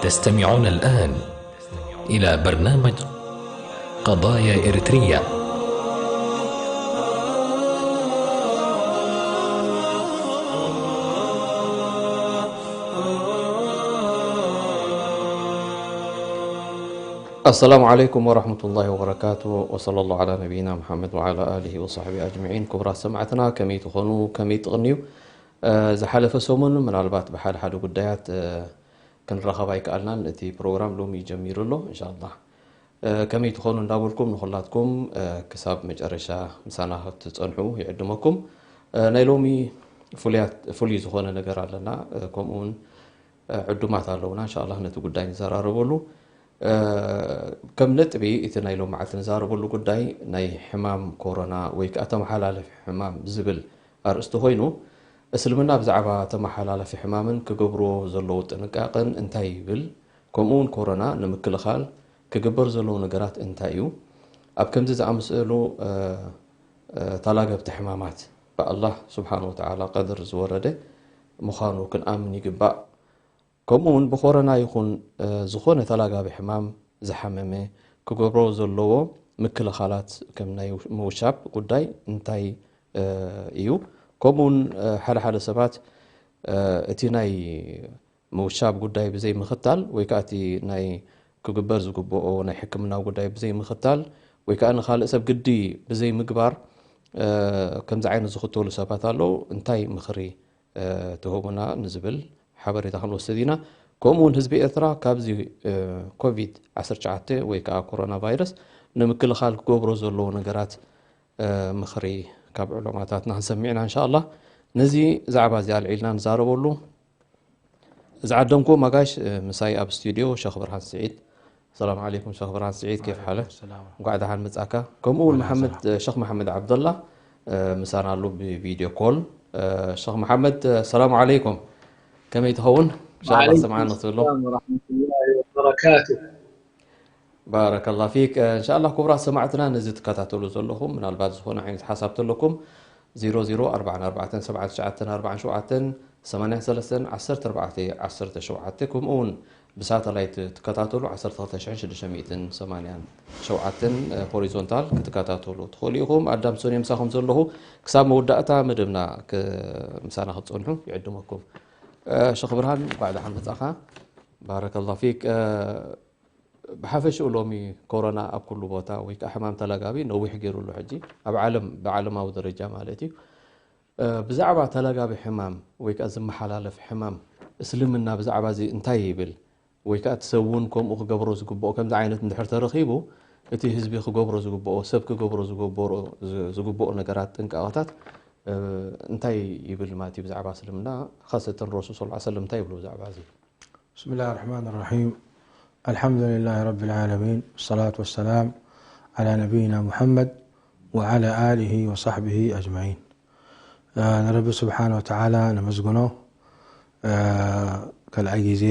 تستمعون الآن إلى برنامج قضايا إريتريا. السلام عليكم ورحمة الله وبركاته، وصلى الله على نبينا محمد وعلى آله وصحبه أجمعين. ክቡራት ሰማዕትና፣ ከመይ ትኾኑ? ከመይ ትቕንዩ? ዝሓለፈ ሰሙን ምናልባት ብሓደ ሓደ ጉዳያት ክንራኸብ ኣይከኣልናን። እቲ ፕሮግራም ሎሚ ጀሚሩ ኣሎ። እንሻላ ከመይ ትኾኑ እንዳበልኩም ንኹላትኩም ክሳብ መጨረሻ ምሳና ክትፀንሑ ይዕድመኩም። ናይ ሎሚ ፍሉያት ፍሉይ ዝኾነ ነገር ኣለና። ከምኡውን ዕዱማት ኣለውና። እንሻላ ነቲ ጉዳይ ንዘራረበሉ። ከም ነጥቢ እቲ ናይ ሎማዓልቲ ንዛረበሉ ጉዳይ ናይ ሕማም ኮሮና ወይ ከዓ ተመሓላለፊ ሕማም ዝብል ኣርእስቲ ኮይኑ፣ እስልምና ብዛዕባ ተመሓላለፊ ሕማምን ክገብርዎ ዘለዎ ጥንቃቐን እንታይ ይብል፣ ከምኡውን ኮሮና ንምክልኻል ክግበር ዘለዎ ነገራት እንታይ እዩ፣ ኣብ ከምዚ ዝኣመሰሉ ተላገብቲ ሕማማት ብኣላህ ስብሓን ወተዓላ ቀድር ዝወረደ ምዃኑ ክንኣምን ይግባእ። ከምኡ እውን ብኮሮና ይኹን ዝኾነ ተላጋቢ ሕማም ዝሓመመ ክገብሮ ዘለዎ ምክልኻላት ከም ናይ ምውሻብ ጉዳይ እንታይ እዩ? ከምኡ እውን ሓደ ሓደ ሰባት እቲ ናይ ምውሻብ ጉዳይ ብዘይ ምኽታል ወይ ከዓ እቲ ናይ ክግበር ዝግብኦ ናይ ሕክምናዊ ጉዳይ ብዘይ ምኽታል ወይ ከዓ ንኻልእ ሰብ ግዲ ብዘይ ምግባር ከምዚ ዓይነት ዝኽተሉ ሰባት ኣለዉ። እንታይ ምኽሪ ትህቡና ንዝብል ሓበሬታ ክንወስድ ኢና። ከምኡ እውን ህዝቢ ኤርትራ ካብዚ ኮቪድ ዓሰርተ ትሽዓተ ወይ ከዓ ኮሮና ቫይረስ ንምክልኻል ክገብሮ ዘለዎ ነገራት ምኽሪ ካብ ዕለማታትና ክንሰምዕ ኢና እንሻላ። ነዚ ዛዕባ እዚ ኣልዒልና ንዛረበሉ። ዝዓደምኩ መጋሽ ምሳይ ኣብ ስቱዲዮ ሸኽ ብርሃን ስዒድ። ሰላም ዓለይኩም ሸኽ ብርሃን ስዒድ፣ ኬፍ ሓለ? ሰላም። እንኳዕ ደሓን መጻካ። ከምኡ እውን መሓመድ ሸኽ መሓመድ ዓብደላ ምሳና ኣሎ ብቪድዮ ኮል። ሸኽ መሓመድ ሰላም ዓለይኩም፣ ከመይ ትኸውን? እንሻላ ሰምዓና ክትብሎ። ሰላም ወራሕመቱላሂ ወበረካቱ። ባረከላ ፊክ። እንሻላ ክቡራት ሰማዕትና፣ ነዚ ትከታተሉ ዘለኹም ምናልባት ዝኾነ ዓይነት ሓሳብ ተለኩም ዜሮ ዜሮ ኣርባዕተ ኣርባዕተ ሰብዓተ ትሽዓተ ኣርባዕተ ሸውዓተ ሰማንያ ሰለስተ ዓሰርተ ኣርባዕተ ዓሰርተ ሸውዓተ፣ ከምኡ እውን ብሳተላይት ትከታተሉ ዓሰርተ ክልተ ሽሕን ሽዱሽተ ሚእትን ሰማንያን ሸውዓተን ሆሪዞንታል ክትከታተሉ ትኽእሉ ኢኹም። ኣዳም ሶኒ ምሳኹም ዘለኹ ክሳብ መወዳእታ መደብና ክ-፣ ምሳና ክትጸንሑ ይዕድመኩም። ሸኽ ብርሃን እንኳዕ ደሓን መጻኻ። ባረከላ ፊክ። ብሓፈሽኡ ሎሚ ኮሮና ኣብ ኩሉ ቦታ ወይ ከዓ ሕማም ተላጋቢ ነዊሕ ገይሩ ኣሎ። ሕጂ ኣብ ዓለም ብዓለማዊ ደረጃ ማለት እዩ። ብዛዕባ ተላጋቢ ሕማም ወይ ከዓ ዝመሓላለፍ ሕማም እስልምና ብዛዕባ እዚ እንታይ ይብል? ወይ ከዓ እቲ ሰብ እውን ከምኡ ክገብሮ ዝግብኦ ከምዚ ዓይነት እንድሕር ተረኺቡ እቲ ህዝቢ ክገብሮ ዝግብኦ ሰብ ክገብሮ ዝግብኦ ነገራት ጥንቃቐታት እንታይ ይብል ማለት እዩ? ብዛዕባ እስልምና ካሰተን ረሱል ስ ሰለም እንታይ ይብሉ ብዛዕባ እዚ? بسم الله الرحمن الرحيم. الحمد لله رب العالمين، والصلاة والسلام على نبينا محمد وعلى آله وصحبه أجمعين. ንረቢ ስብሓን ወተዓላ ነመስግኖ። ካልኣይ ግዜ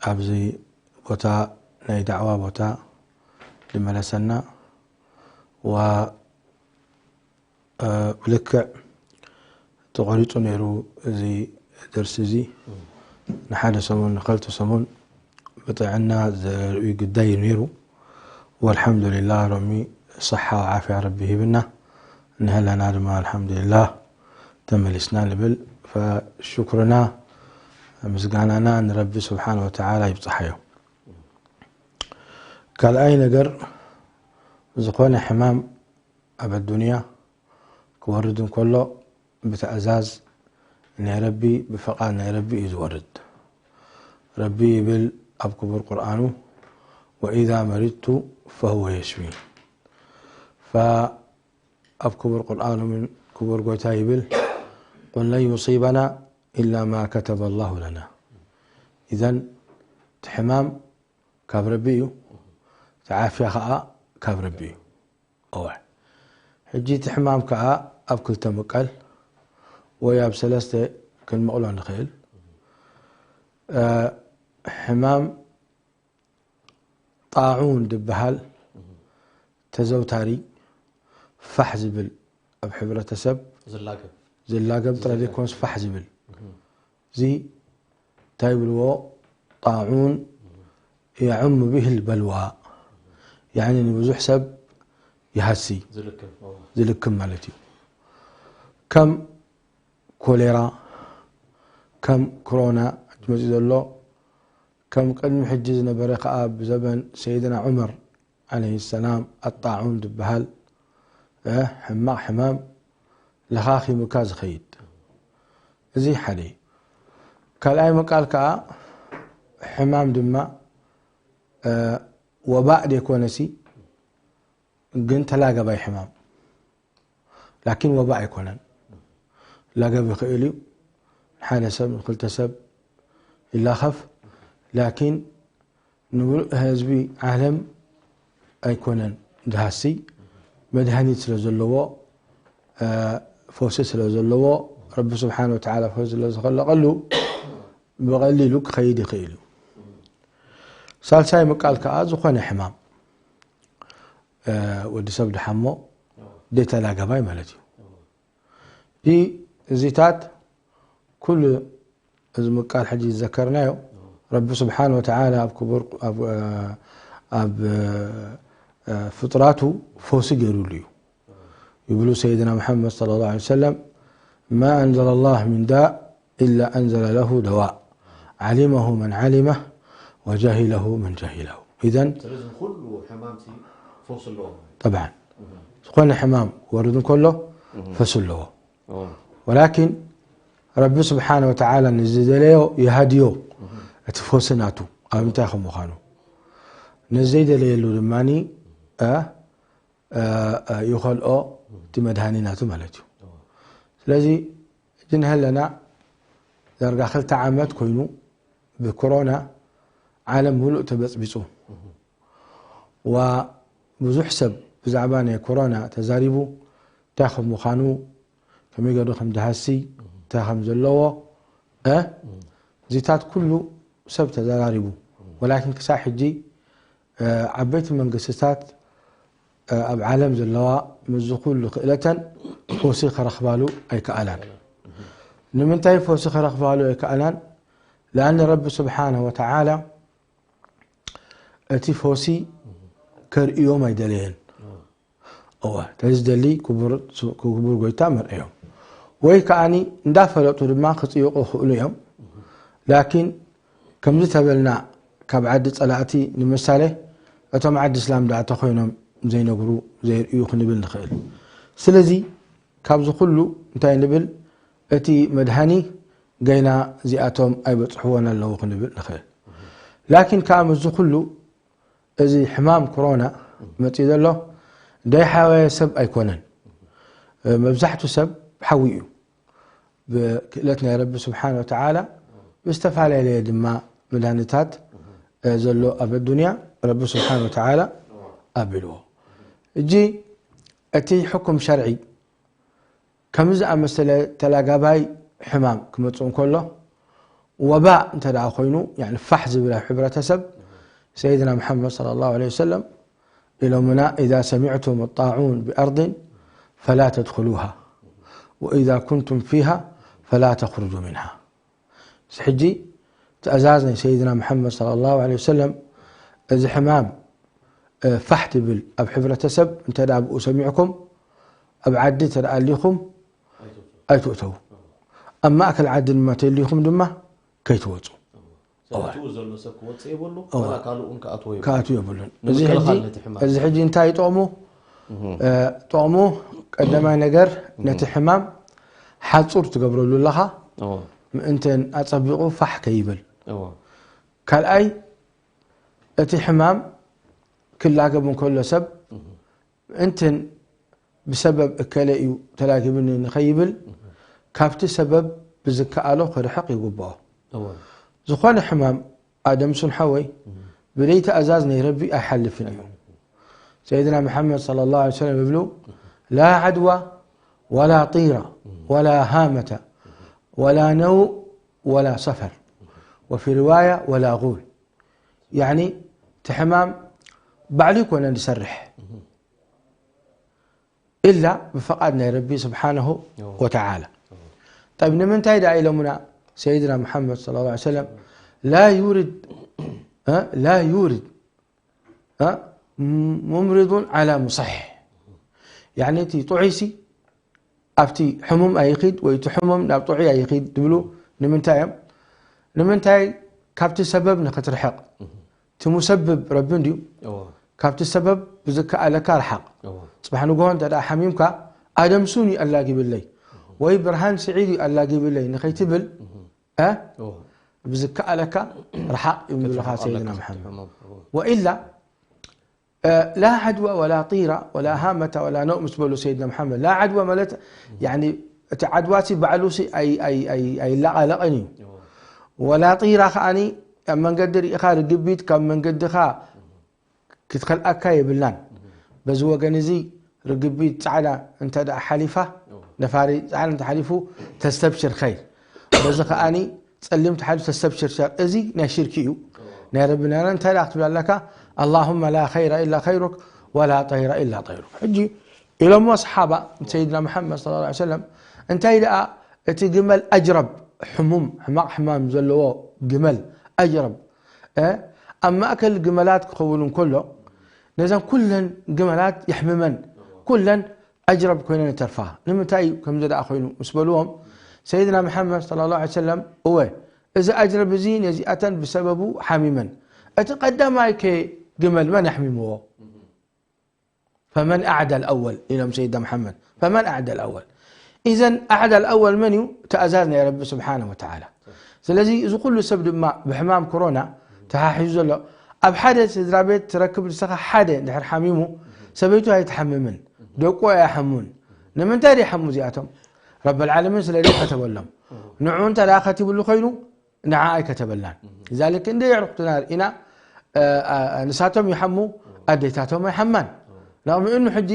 ኣብዚ ቦታ ናይ ዳዕዋ ቦታ ዝመለሰና ዋ ብልክዕ ተቖሪጹ ነይሩ እዚ ደርሲ እዚ። ንሓደ ሰሙን ንኸልተ ሰሙን ብጥዕና ዘርኢ ጉዳይ እዩ ነይሩ። ወልሓምዱሊላህ ሎሚ ሰሓ ወዓፍያ ረቢ ሂብና፣ ንህለና ድማ ኣልሓምዱሊላህ ተመሊስና ንብል። ፈሽኩርና ምስጋናና ንረቢ ስብሓን ወተዓላ ይብጽሓዮ። ካልኣይ ነገር ዝኾነ ሕማም ኣብ ኣዱንያ ክወርድ እንከሎ ብትእዛዝ ናይ ረቢ ብፍቓድ ናይ ረቢ እዩ ዝወርድ። ረቢ ይብል ኣብ ክቡር ቁርኣኑ ወኢዛ መሪድቱ ፈሁወ የሽፊን። ኣብ ክቡር ቁርኣኑ ምን ክቡር ጎይታ ይብል ቁል ለን ዩሲበና ኢላ ማ ከተበ ላሁ ለና። إذن እቲ ሕማም ካብ ረቢ እዩ፣ እቲ ዓፍያ ኸዓ ካብ ረቢ እዩ። እወ። ሕጂ እቲ ሕማም ከኣ ኣብ ክልተ ምቀል ወይ ኣብ ሰለስተ ክንምቕሎ ንኽእል። እ፣ ሕማም ጣዑን ዝበሃል ተዘውታሪ ፋሕ ዝብል ኣብ ሕብረተሰብ ዝላገብ። ዝላገብ ጥራይ ዘይኮነስ ፋሕ ዝብል እዚ እንታይ ይብልዎ? ጣዑን የዕሙ ብሂል በልዋ፣ ያኒ ንብዙሕ ሰብ ይሃሲ ዝልክም፣ እዎ። ዝልክም ማለት እዩ። ከም ኮሌራ፣ ከም ኮሮና ሕጂ መፂኡ ዘሎ፣ ከም ቅድሚ ሕጂ ዝነበረ ከዓ ብዘበን ሰይድና ዑመር ዓለይሂ ሰላም ኣጣዑን ዝበሃል፣ እ፣ ሕማቕ ሕማም ለኻኺሙካ ዝኸይድ። እዚ ሓደ እዩ። ካልኣይ ምቃል ከዓ ሕማም ድማ፣ እ፣ ወባእ ደይኮነሲ ግን ተላገባይ ሕማም። ላኪን ወባእ ኣይኮነን። ላገብ ይኽእል እዩ። ንሓደ ሰብ፣ ንክልተ ሰብ ይላኸፍ። ላኪን ንምሉእ ህዝቢ ዓለም ኣይኮነን ድሃሲ። መድሃኒት ስለ ዘለዎ፣ እ፣ ፈውሲ ስለ ዘለዎ፣ ረቢ ስብሓነ ወተዓላ ፈውሲ ስለ ዝኸለቐሉ ብቐሊሉ ክኸይድ ይኽእል እዩ። ሳልሳይ ምቃል ከዓ ዝኾነ ሕማም፣ እ፣ ወዲ ሰብ ድሓሞ ደይተላገባይ ማለት እዩ። እዚ፣ እዚታት ኩሉ እዚ ምቃል ሕጂ ዝዘከርናዮ ረቢ ስብሓነ ወተዓላ ኣብ ክቡር፣ ኣብ፣ ኣብ፣ እ፣ ፍጡራቱ ፈውሲ ገይሩሉ እዩ። ይብሉ ሰይድና ሙሐመድ ሰለላሁ ዐለይሂ ወሰለም፣ "ማ አንዘለ ላህ ሚን ዳእ ኢላ አንዘለ ለሁ ደዋእ፣ ዓሊመሁ መን ዓሊመህ ወጃሂለሁ መን ጃሂለሁ።" ኢዘን ስለዚ ንኹሉ ሕማምሲ ፈውሲ ኣለዎ ማለት እዩ። ጠብዓን ዝኾነ ሕማም ክወርድ እንከሎ ፈውሲ ኣለዎ። እዎ። ወላኪን ረቢ ስብሓነ ወተዓላ ንዝደለዮ ይሃድዮ፣ እቲ ፈውሲ ናቱ ኣብ እንታይ ከም ምዃኑ። ንዘይደለየሉ ድማ፣ እ፣ እ፣ እ፣ ይኸልኦ፣ እቲ መድሃኒ ናቱ ማለት እዩ። ስለዚ፣ ሕጂ ንሀለና ዳርጋ ክልተ ዓመት ኮይኑ ብኮሮና ዓለም ሙሉእ ተበጽቢጹ። ዋ ብዙሕ ሰብ ብዛዕባ ናይ ኮሮና ተዛሪቡ፣ እንታይ ከም ምዃኑ፣ ከመይ ገይሩ ከም ድሃሲ፣ እንታይ ከም ዘለዎ፣ እ? እዚታት ኩሉ ሰብ ተዘራሪቡ። ወላኪን ክሳብ ሕጂ፣ እ፣ ዓበይቲ መንግስትታት፣ እ፣ ኣብ ዓለም ዘለዋ ምስዚ ኩሉ ክእለተን ፈውሲ ክረኽባሉ ኣይከኣላን። ንምንታይ ፈውሲ ክረኽባሉ ኣይከኣላን? ለኣን ረቢ ስብሓነሁ ወተዓላ እቲ ፈውሲ ከርእዮም ኣይደለየን። እወ፣ ተዝደሊ ክቡር፣ ክቡር ጎይታ መርአዮም። ወይ ከኣኒ እንዳፈለጡ ድማ ክጽይቑ ይኽእሉ እዮም። ላኪን ከምዚ ተበልና ካብ ዓዲ ጸላእቲ ንምሳሌ እቶም ዓዲ እስላም ደኣ ተኾይኖም ዘይነግሩ፣ ዘይርእዩ ክንብል ንኽእል። ስለዚ ካብዚ ኩሉ እንታይ ንብል? እቲ መድሃኒ ገና እዚኣቶም ኣይበጽሕዎን ኣለዉ ክንብል ንኽእል። ላኪን ከኣ ምስዚ ኩሉ እዚ ሕማም ኮሮና መጺኡ ዘሎ ደይሓወየ ሰብ ኣይኮነን። መብዛሕቱ ሰብ ሓዊ እዩ። ብክእለት ናይ ረቢ ስብሓነ ወተዓላ ብዝተፈላለየ ድማ መድሃኒታት ዘሎ ኣብ ኣዱንያ ረቢ ስብሓነ ወተዓላ ኣቢልዎ። ሕጂ እቲ ሕኩም ሸርዒ ከምዚ ዝኣመሰለ ተላጋባይ ሕማም ክመጽእ እንከሎ፣ ወባእ እንተ ደኣ ኮይኑ፣ ያኒ ፋሕ ዝብል ኣብ ሕብረተሰብ፣ ሰይድና ሙሐመድ ሰለላሁ ዐለይሂ ወሰለም ኢሎምና፣ "ኢዛ ሰሚዕቱም ጣዑን ቢኣርድን ፈላ ተድኹሉሃ፣ ወኢዛ ኩንቱም ፊሃ ፈላ ተኽሩጁ ሚንሃ።" እዚ ሕጂ ትእዛዝ ናይ ሰይድና ሙሐመድ ሰለላሁ ዐለይሂ ወሰለም፣ እዚ ሕማም፣ እ፣ ፋሕ ትብል ኣብ ሕብረተሰብ እንተ ደኣ ብኡ ሰሚዕኩም፣ ኣብ ዓዲ እንተ ደኣ ኣሊኹም ኣይትእተዉ። ኣብ ማእከል ዓዲ ድማ ተሊኹም ድማ ከይትወጹ። ስለዚ እወ። ትኡ ዘሎ ሰብ ክወጽእ የብሉ፣ እወ። ዋላ ካልኡን ክኣትዎ የብሉ። ክኣትው የብሉን። እዚ ንምክልኻል ሕጂ፣ ነቲ ሕማም። እዚ ሕጂ እንታይ ይጠቕሙ? እህ። እ፣ ጥቕሙ ቀዳማይ ነገር ነቲ እህ። ሕማም ሓጹር ትገብረሉ ኣለኻ። እወ። ምእንተን ኣጸቢቑ ፋሕ ከይብል። እወ። ካልኣይ፣ እቲ ሕማም ክላገብ እንከሎ ሰብ እህ። ምእንትን ብሰበብ እከለ እዩ ተላጊብኒ ንኸይብል፣ እህ። ካብቲ ሰበብ ብዝከኣሎ ክርሕቕ ይግብኦ። እወ። ዝኾነ ሕማም ኣደምሱን ሓወይ ብደይ ትእዛዝ ናይ ረቢ ኣይሓልፍን እዩ። ሰይድና መሓመድ صلى الله عليه وسلم ይብሉ لا عدوى ولا طيرة ولا هامة ولا نوء ولا صفر وفي رواية ولا غول يعني እቲ ሕማም ባዕሉ ይኮነ ዝሰርሕ إلا ብፍቓድ ናይ ረቢ ስብሓነሁ ወተዓላ። ጠይብ ንምንታይ ደኣ ኢሎምና ሰይድና መሓመድ صلى الله عليه وسلم لا يورد لا يورد ممرض على مصح يعني እቲ ጥዑይሲ ኣብቲ ሕሙም ኣይኺድ ወይ እቲ ሕሙም ናብ ጥዑይ ኣይኺድ ዝብሉ ንምንታይ እዮም? ንምንታይ ካብቲ ሰበብ ንክትርሕቕ እቲ ሙሰብብ ረቢ እንድዩ ካብቲ ሰበብ ብዝከኣለካ ርሓቕ። ጽባሕ ንግሆ እንተ ደኣ ሓሚምካ ኣደም ሱን እዩ ኣላጊብለይ ወይ ብርሃን ስዒድ እዩ ኣላጊብለይ ንኸይትብል እ ብዝከኣለካ ርሓቕ ይብሉኻ ሰይድና መሓመድ። ወኢላ لا عدوى ولا طيرة ولا هامة ولا نوء ምስ በሉ ሰይድና መሓመድ لا عدوى ማለት ያኒ እቲ ዓድዋሲ ባዕሉሲ ኣይላቓለቕን እዩ። ወላ ጢራ ከኣኒ ኣብ መንገዲ ርኢኻ ርግቢት ካብ መንገድኻ ክትከልኣካ የብላን። በዚ ወገን እዚ ርግቢት ጻዕዳ እንተ ደኣ ሓሊፋ ነፋሪ ጻዕዳ እንተ ሓሊፉ ተስተብሽር ኸይር። በዚ ከኣኒ ጸሊም ተሓሊፉ ተስተብሽር ሸር። እዚ ናይ ሽርኪ እዩ። ናይ ረቢ ናና እንታይ ደኣ ክትብል ኣለካ? اللهم لا خير إلا خيرك ولا طير إلا طيرك። ሕጂ ኢሎሞ ሰሓባ ሰይድና መሓመድ صلى الله عليه وسلم እንታይ ደኣ እቲ ግመል ኣጅረብ ሕሙም ሕማቕ ሕማም ዘለዎ ግመል ኣጅረብ እ ኣብ ማእከል ግመላት ክኸውን እንከሎ ነዘን ኩለን ግመላት የሕምመን ኩለን ኣጅረብ ኮይነን ይተርፋ። ንምንታይ እዩ ከምዚ ደኣ ኮይኑ ምስ በልዎም ሰይድና መሓመድ صلى الله عليه وسلم እወ እዚ ኣጅረብ እዚ ነዚኣተን ብሰበቡ ሓሚመን። እቲ ቀዳማይ ከ ግመል መን ኣሕሚምዎ? فمن أعدى الأول ኢሎም ሰይድና መሓመድ فمن أعدى الأول إذن أعدى الأول መን እዩ? ትእዛዝ ናይ ረቢ ስብሓነ ወተዓላ። ስለዚ እዚ ኩሉ ሰብ ድማ ብሕማም ኮሮና ተሓሒዙ ዘሎ ኣብ ሓደ ስድራ ቤት ትረክብ ንስኻ ሓደ እንድሕር ሓሚሙ ሰበይቱ ኣይትሓምምን ደቁ ኣይሓሙን ንምንታይ ደይሓሙ እዚኣቶም ረቢ ልዓለሚን ስለ ደይ ከተበሎም ንዑ እንተ ደኣ ከቲብሉ ኮይኑ ንዓ ኣይከተበልናን ذلك እንደ የዕሩኽትና ርኢና ንሳቶም ይሓሙ ኣዴታቶም ኣይሓማን ናቕሚ እኑ ሕጂ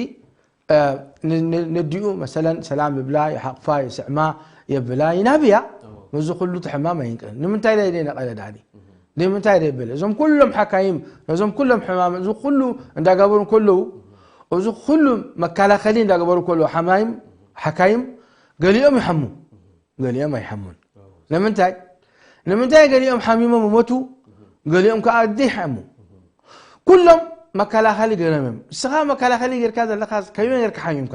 ነዲኡ መሰለን ሰላም ይብላ ይሓቕፋ ይስዕማ የብላ ይናብያ ምዚ ኩሉ ትሕማም ኣይንቅን ንምንታይ ዳይ ደይ ነቐለ ዳኒ ንምንታይ ደይ በለ እዞም ኩሎም ሓካይም ነዞም ኩሎም ሕማም እዚ ኩሉ እንዳገበሩ ከለዉ እዚ ኩሉ መከላኸሊ እንዳገበሩ ከለዉ ሓማይም ሓካይም ገሊኦም ይሓሙ ገሊኦም ኣይሓሙን ንምንታይ ንምንታይ ገሊኦም ሓሚሞም ይሞቱ ገሊኦም ከዓ ደይሓሙ ኩሎም መከላኸሊ ገይሮም እዮም እስኻ መከላኸሊ ጌርካ ዘለኻ ከመይ ጌርካ ሓሚምካ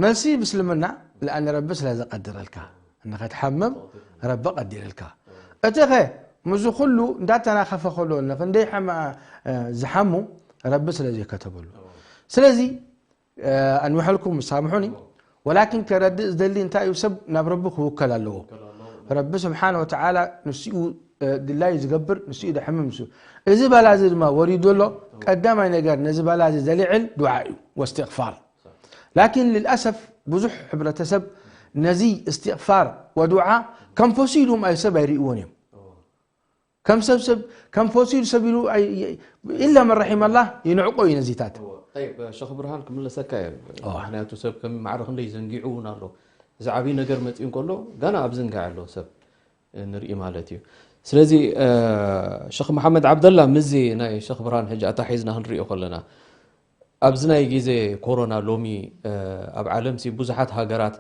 መልሲ ምስልምና ለኣን ረቢ ስለ ዘቀድረልካ ንኸትሓምም ረቢ ቀዲርልካ እቲ ኸ ምዚ ኩሉ እንዳተናኸፈ ከሎ ንኽንደይ ዝሓሙ ረቢ ስለ ዘይከተበሉ ስለዚ ኣንውሐልኩም ሳምሑኒ ወላኪን ከረድእ ዝደሊ እንታይ እዩ ሰብ ናብ ረቢ ክውከል ኣለዎ ረቢ ስብሓን ወተዓላ ንስኡ ድላይ ዝገብር ንስኡ ደሕምም ንሱ እዚ ባላ እዚ ድማ ወሪዱ ኣሎ ቀዳማይ ነገር ነዚ ባላ እዚ ዘልዕል ዱዓ እዩ ወስትቕፋር ላኪን ልልኣሰፍ ብዙሕ ሕብረተሰብ ነዚ እስትቕፋር ወዱዓ ከም ፈሲሉ ማይ ሰብ ኣይርእዎን እዮም ከም ሰብ ሰብ ከም ፈሲሉ ሰብ ኢሉ ኢላ መን ረሒመ ኣላህ ይንዕቆ እዩ ነዚታት ሸኽ ብርሃን ክምለሰካ እየ ምክንያቱ ሰብ ከም ማዕረ ክንደይ ዘንጊዑ እውን ኣሎ እዚ ዓብይ ነገር መፅኡ እንከሎ ጋና ኣብ ዝንጋዕ ኣሎ ሰብ ንርኢ ማለት እዩ ስለዚ ሸኽ መሓመድ ዓብደላ ምዚ ናይ ሸኽ ብርሃን ሕጂ ኣታሒዝና ክንሪኦ ከለና ኣብዚ ናይ ግዜ ኮሮና ሎሚ ኣብ ዓለም ሲ ብዙሓት ሃገራት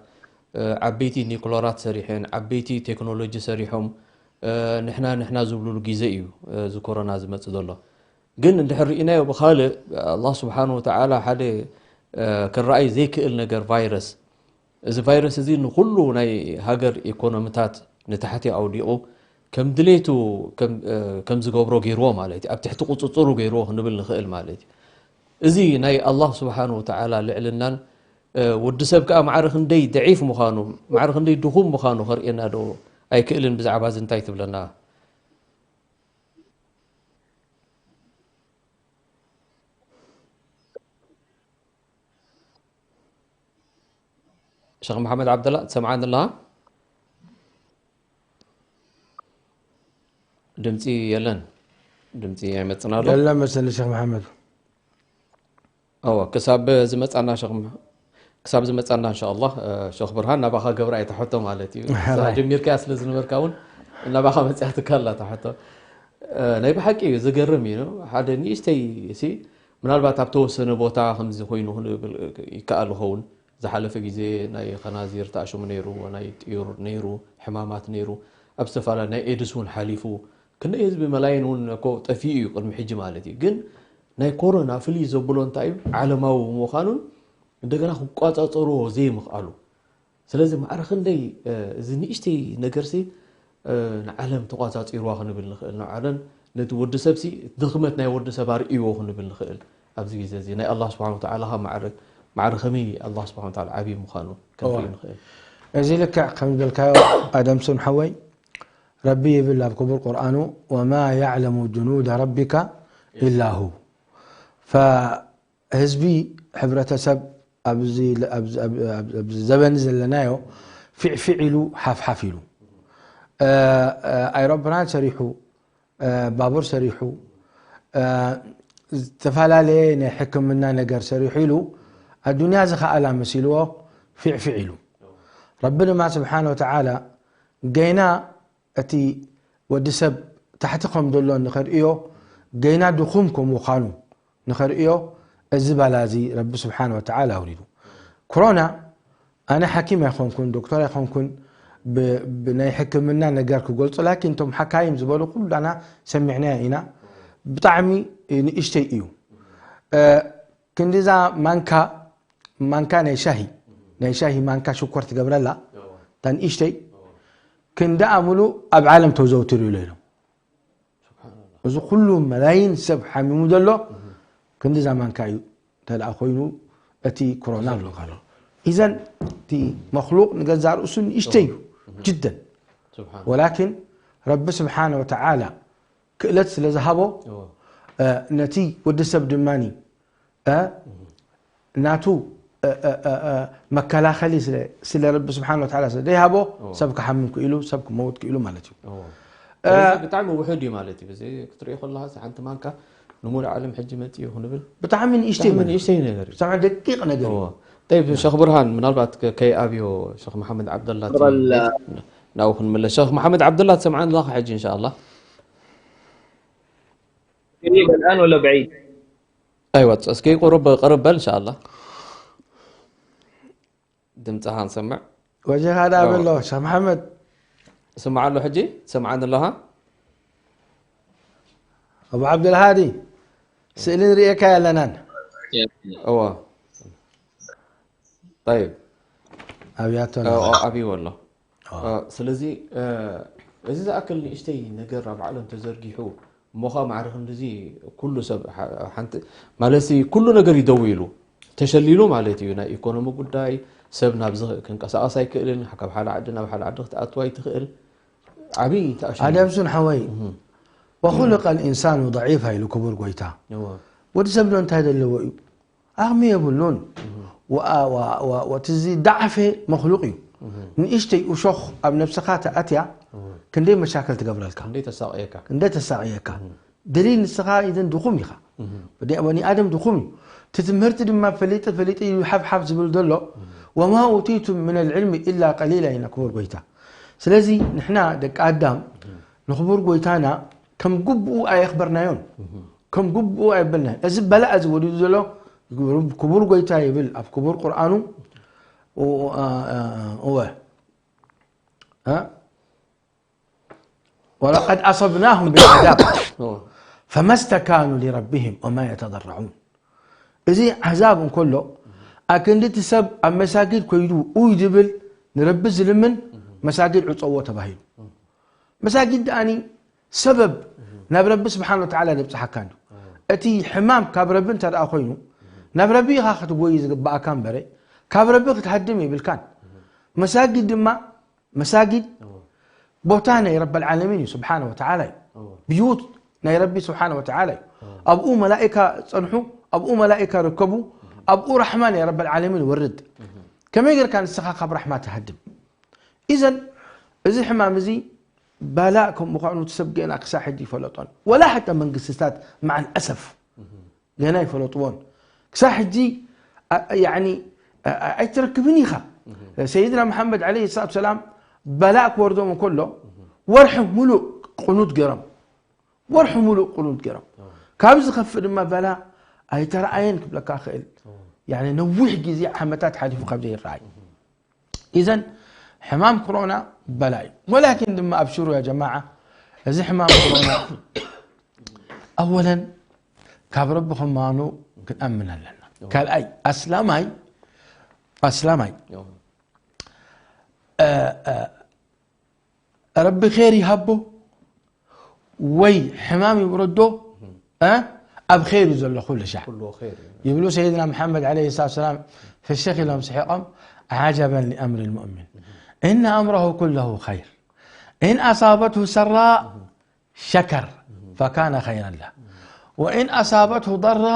ዓበይቲ ኒክሎራት ሰሪሐን ዓበይቲ ቴክኖሎጂ ሰሪሖም ንሕና ንሕና ዝብሉሉ ግዜ እዩ እዚ ኮሮና ዝመፅእ ዘሎ ግን እንድሕር ርኢናዮ ብካልእ ኣላህ ስብሓን ወተዓላ ሓደ ክረኣይ ዘይክእል ነገር ቫይረስ እዚ ቫይረስ እዚ ንኩሉ ናይ ሃገር ኢኮኖምታት ንታሕቲ ኣውዲቑ ከም ድሌቱ ከም ዝገብሮ ገይርዎ ማለት እዩ ኣብ ትሕቲ ቁፅፅሩ ገይርዎ ክንብል ንኽእል ማለት እዩ እዚ ናይ ኣላህ ስብሓን ወተዓላ ልዕልናን ወዲ ሰብ ከዓ ማዕረ ክንደይ ደዒፍ ምዃኑ ማዕረ ክንደይ ድኹም ምዃኑ ከርእየና ዶ ኣይክእልን ብዛዕባ እዚ እንታይ ትብለና ሸኽ መሓመድ ዓብደላ ትሰምዓኒ ኣለኻ ድምፂ የለን። ድምፂ ኣይመፅን ኣሎ። የለ መሰሊ ሸክ መሓመድ። እወ፣ ክሳብ ዝመፃና ሸክ መ-፣ ክሳብ ዝመፃና እንሻኣላህ፣ እ፣ ሸክ ብርሃን ናባኻ ገብራ እየ ትሕቶ ማለት እዩ። ንስኻ ሕራይ። ጀሚርካያ ስለ ዝነበርካ እውን ናባኻ መፅያትካ ኣላ ትሕቶ። እ፣ ናይ ብሓቂ እዩ ዝገርም እዩ። ሓደ ንእሽተይ ሲ ምናልባት ኣብ ተወሰነ ቦታ ከምዚ ኮይኑ ክንብል ይከኣል ይኸውን። ዝሓለፈ ግዜ ናይ ኸናዚር ተኣሽሙ ነይሩ፣ ናይ ጥዩር ነይሩ፣ ሕማማት ነይሩ፣ ኣብ ዝተፈላለያ ናይ ኤድስ እውን ሓሊፉ። ክንደይ ህዝቢ መላይን እውን እኮ ጠፊኡ እዩ ቅድሚ ሕጂ ማለት እዩ። ግን ናይ ኮሮና ፍልይ ዘብሎ እንታይ እዩ? ዓለማዊ ምዃኑን እንደገና ክቋፃፀርዎ ዘይምኽኣሉ። ስለዚ ማዕረ ክንደይ፣ እ፣ እዚ ንእሽተይ ነገርሲ፣ እ፣ ንዓለም ተቋፃፂርዋ ክንብል ንኽእል። ንዓለም ነቲ ወዲ ሰብሲ ድኽመት ናይ ወዲ ሰብ ኣርእይዎ ክንብል ንኽእል። ኣብዚ ግዜ እዚ ናይ ኣላህ ስብሓን ወተዓላ ኸ ማዕረ፣ ማዕረ ከመይ ኣላህ ስብሓን ወተዓላ ዓብዪ ምዃኑ ክንርኢ እወ። ንኽእል። እዚ ልክዕ ከም ዝበልካዮ ኣደም ሱን ሓወይ፣ ረቢ ይብል ኣብ ክቡር ቁርኣኑ፣ "ወማ ያዕለሙ ጅኑደ ረቢካ ኢላ ሁ." ፈህዝቢ፣ ሕብረተሰብ ኣብዚ ኣብዚ- ኣብ- ኣብ- ኣብዚ ዘበን ዘለናዮ ፊዕፊዕ ኢሉ ሓፍሓፍ ኢሉ፣ እ፣ እ፣ ኣይሮፕላን ሰሪሑ፣ እ፣ ባቡር ሰሪሑ፣ እ፣ ዝተፈላለየ ናይ ሕክምና ነገር ሰሪሑ ኢሉ ኣዱንያ ዝኸኣላ መሲልዎ ፊዕፊዕ ኢሉ። ረቢ ድማ ስብሓነ ወተዓላ ገይና እቲ ወዲ ሰብ ታሕቲ ከም ዘሎ ንኸርእዮ፣ ገይና ድኹም ከም ምዃኑ ንኸርእዮ፣ እዚ ባላ እዚ ረቢ ስብሓነ ወተዓላ ኣውሪዱ። ኮሮና፣ ኣነ ሓኪም ኣይኮንኩን፣ ዶክተር ኣይኮንኩን፣ ብ-፣ ብናይ ሕክምና ነገር ክገልጾ፣ ላኪን እቶም ሓካይም ዝበሉ ኩላና ሰሚዕናዮ ኢና። ብጣዕሚ ንእሽተይ እዩ። እ፣ ክንዲዛ ማንካ፣ ማንካ ናይ ሻሂ፣ ናይ ሻሂ ማንካ ሽኮር ትገብረላ፣ እታ ንእሽተይ፣ ክንዳኣ ሙሉእ ኣብ ዓለም ተዘውቲሩ ኢሉ ኢሎም። እዚ ኩሉ መላይን ሰብ ሓሚሙ ዘሎ ክንዲ ዛማንካ እዩ። እንተ ደኣ ኮይኑ እቲ ኮሮና ኣሎ ካሎ። ኢዘን እቲ መክሉቅ ንገዛእ ርእሱ ንእሽተይ እዩ ጅደን። ስብሓን ወላኪን ረቢ ስብሓነ ወተዓላ ክእለት ስለ ዝሃቦ፣ እዎ። እ፣ ነቲ ወዲ ሰብ ድማኒ፣ እ፣ ናቱ፣ እ፣ እ፣ እ፣ እ፣ መከላኸሊ ስለ፣ ስለ ረቢ ስብሓነ ወተዓላ ስለ ዘይሃቦ፣ እዎ። ሰብ ክሓምም ክኢሉ፣ ሰብ ክመውት ክኢሉ ማለት እዩ። እዎ። እ፣ ስለዚ ብጣዕሚ ውሑድ እዩ ማለት እዩ። እዚ ክትሪኦ ከለኻ፣ ሓንቲ ማንካ ንሙሉእ ዓለም ሕጂ መፂኡ ክንብል ብጣዕሚ ንእሽተይ ብጣዕሚ ማለት እዩ። ንእሽተይ ነገር እዩ። ብጣዕሚ ደቂቕ ነገር እዩ። እዎ። ጠይብ፣ ሸኽ ብርሃን፣ ምናልባት ከ-፣ ከይኣብዮ ሸኽ መሓመድ ዓብደላ እቲ ሽክረን። ናብኡ ክንምለስ። ሸኽ መሓመድ ዓብደላ፣ ትሰምዓኒ ኣለኻ ሕጂ እንሻኣላ? قريب الآن ولا بعيد؟ ኣይዋ፣ እስኪ ቁሩብ ቅርብ በል እንሻኣላ። ድምፅኻ ንሰምዕ። ወጀኻ ዳ እዎ። በሎ፣ ሸኽ መሓመድ። ስምዓ ኣሎ ሕጂ? ትሰምዓኒ ኣለኻ? ኣቡ ዓብደልሃዲ፣ ስእሊ ንርእየካ ኣለናን። እዎ። ጠይብ። ኣብያቶ እ፣ ኣለና። ኦ፣ ኣብይዎ ኣሎ። እ፣ ስለዚ፣ እ፣ እዚ ዝኣክል ንእሽተይ ነገር ኣብ ዓለም ተዘርጊሑ፣ እሞ ኸኣ ማዕረ ክንድዚ ኩሉ ሰብ ሓ-፣ ሓንቲ፣ ማለትሲ ኩሉ ነገር እዩ ደው ኢሉ፣ ተሸሊሉ ማለት እዩ። ናይ ኢኮኖሚ ጉዳይ፣ ሰብ ናብዚ ክንቀሳቐስ ኣይክእልን፣ ካብ ሓደ ዓዲ ናብ ሓደ ዓዲ ክትኣቱ ኣይትኽእል። ዓብዪ ተኣሽሙ። ኣደም ሱን ሓወይ፣ እህ። "ወኹልቀ ልኢንሳኑ ደዒፋ" ኢሉ ክቡር ጎይታ። እዎ። ወዲ ሰብ ዶ እንታይ ዘለዎ እዩ? ዓቕሚ የብሉን። ወኣ-፣ ወ-፣ ወ-፣ ወ-፣ እቲ እዚ ዳዕፈ መክሉቅ እዩ። ንእሽተይ እሾኽ ኣብ ነብስኻ ተኣትያ ክንደይ መሻክል ትገብረልካ። እንዴ ተሳቕየካ። እንደ ተሳቕየካ። ደሊል ንስኻ ኢዘን ድኹም ኢኻ። በኒ፣ በኒ ኣደም ድኹም እዩ። እቲ ትምህርቲ ድማ ፈሊጠ፣ ፈሊጠ እዩ ሓፍ ሓፍ ዝብል ዘሎ። "ወማ ኡቲቱም ምን ልዕልሚ ኢላ ቀሊላ" ኢና ክቡር ጎይታ። ስለዚ ንሕና ደቂ ኣዳም ንክቡር ጎይታና ከም ግብኡ ኣየኽበርናዮን። ከም ግብኡ ኣየበልናዮን። እዚ በላእ እዚ ወሪዱ ዘሎ ክቡር ጎይታ ይብል ኣብ ክቡር ቁርኣኑ። ኦ-፣ አ-፣ አ-፣ እወ። አ? "ወለቀድ ኣሰብናሁም ብልዓዛብ እዎ። ፈመስተካኑ ሊረቢሂም ወማ የተደረዑን." እዚ ዓዛብ እንከሎ፣ ኣክንዲ እቲ ሰብ ኣብ መሳጊድ ኮይዱ ኡይ ዝብል፣ ንረቢ ዝልምን፣ መሳጊድ ዕጸዎ ተባሂሉ። መሳጊድ ደኣኒ ሰበብ ናብ ረቢ ስብሓን ወተዓላ ዘብጽሓካ እንድዩ። እቲ ሕማም ካብ ረቢ እንተ ደኣ ኮይኑ፣ ናብ ረቢ ኢኻ ክትጎይ ዝግብኣካ እምበረ፣ ካብ ረቢ ክትሃድም የብልካን። መሳጊድ ድማ፣ መሳጊድ ቦታ ናይ ረበል ዓለሚን እዩ፣ ስብሓነ ወተዓላ እዩ። ብዩት ናይ ረቢ ስብሓነ ወተዓላ እዩ። ኣብኡ መላኢካ ጸንሑ፣ ኣብኡ መላኢካ ርከቡ፣ ኣብኡ ራሕማ ናይ ረበል ዓለሚን ወርድ። ከመይ ጌርካ ንስኻ ካብ ራሕማ ትሃድም? ኢዘን እዚ ሕማም እዚ ባላእ ከም ምዃኑ እቲ ሰብ ገና ክሳብ ሕጂ ይፈለጦን። ወላ ሓታ መንግስትታት፣ መዓል ኣሰፍ፣ ገና ይፈለጥዎን። ክሳብ ሕጂ፣ ኣ-፣ ያኒ፣ ኣ-፣ ኣ-፣ ኣይትረክብን ኢኻ። ሰይድና መሓመድ ዓለይሂ ሰላቱ ሰላም ባላእ ክወርዶም እንከሎ፣ ወርሒ ሙሉእ ቁኑት ገይሮም። ወርሒ ሙሉእ ቁኑት ገይሮም። ካብ ዝኸፍእ ድማ ባላእ ኣይተረኣየን ክብለካ ክእል። ያኒ ነዊሕ ግዜ ዓመታት ሓሊፉ ካብ ዘይረኣይ። ኢዘን ሕማም ኮሮና በላ እዩ። ወላኪን ድማ ኣብሽሩ ያ ጀማዓ፣ እዚ ሕማም ኮሮና ኣወለን ካብ ረቢ ከም ምዃኑ ክንኣምን ኣለና። ካልኣይ ኣስላማይ፣ ኣስላማይ፣ እ፣ እ፣ ረቢ ኸይር ይሃቦ ወይ ሕማም ይውረዶ፣ እ፣ ኣብ ኸይር እዩ ዘሎ ኩሉ ሻዕ። ኩሉ ኸይር እዩ። ይብሉ ሰይድና መሓመድ ዓለይሂ ሰላቱ ወሰላም፣ ፍሽኽ ኢሎም ስሒቖም፣ ዓጀበን ሊኣምሪ ልሙእሚን፣ እነ ኣምረሁ ኩለሁ ኸይር፣ ኢን ኣሳበትሁ ሰራ ሸከር ፈካነ ኸይረን ለህ፣ ወኢን ኣሳበትሁ ضራ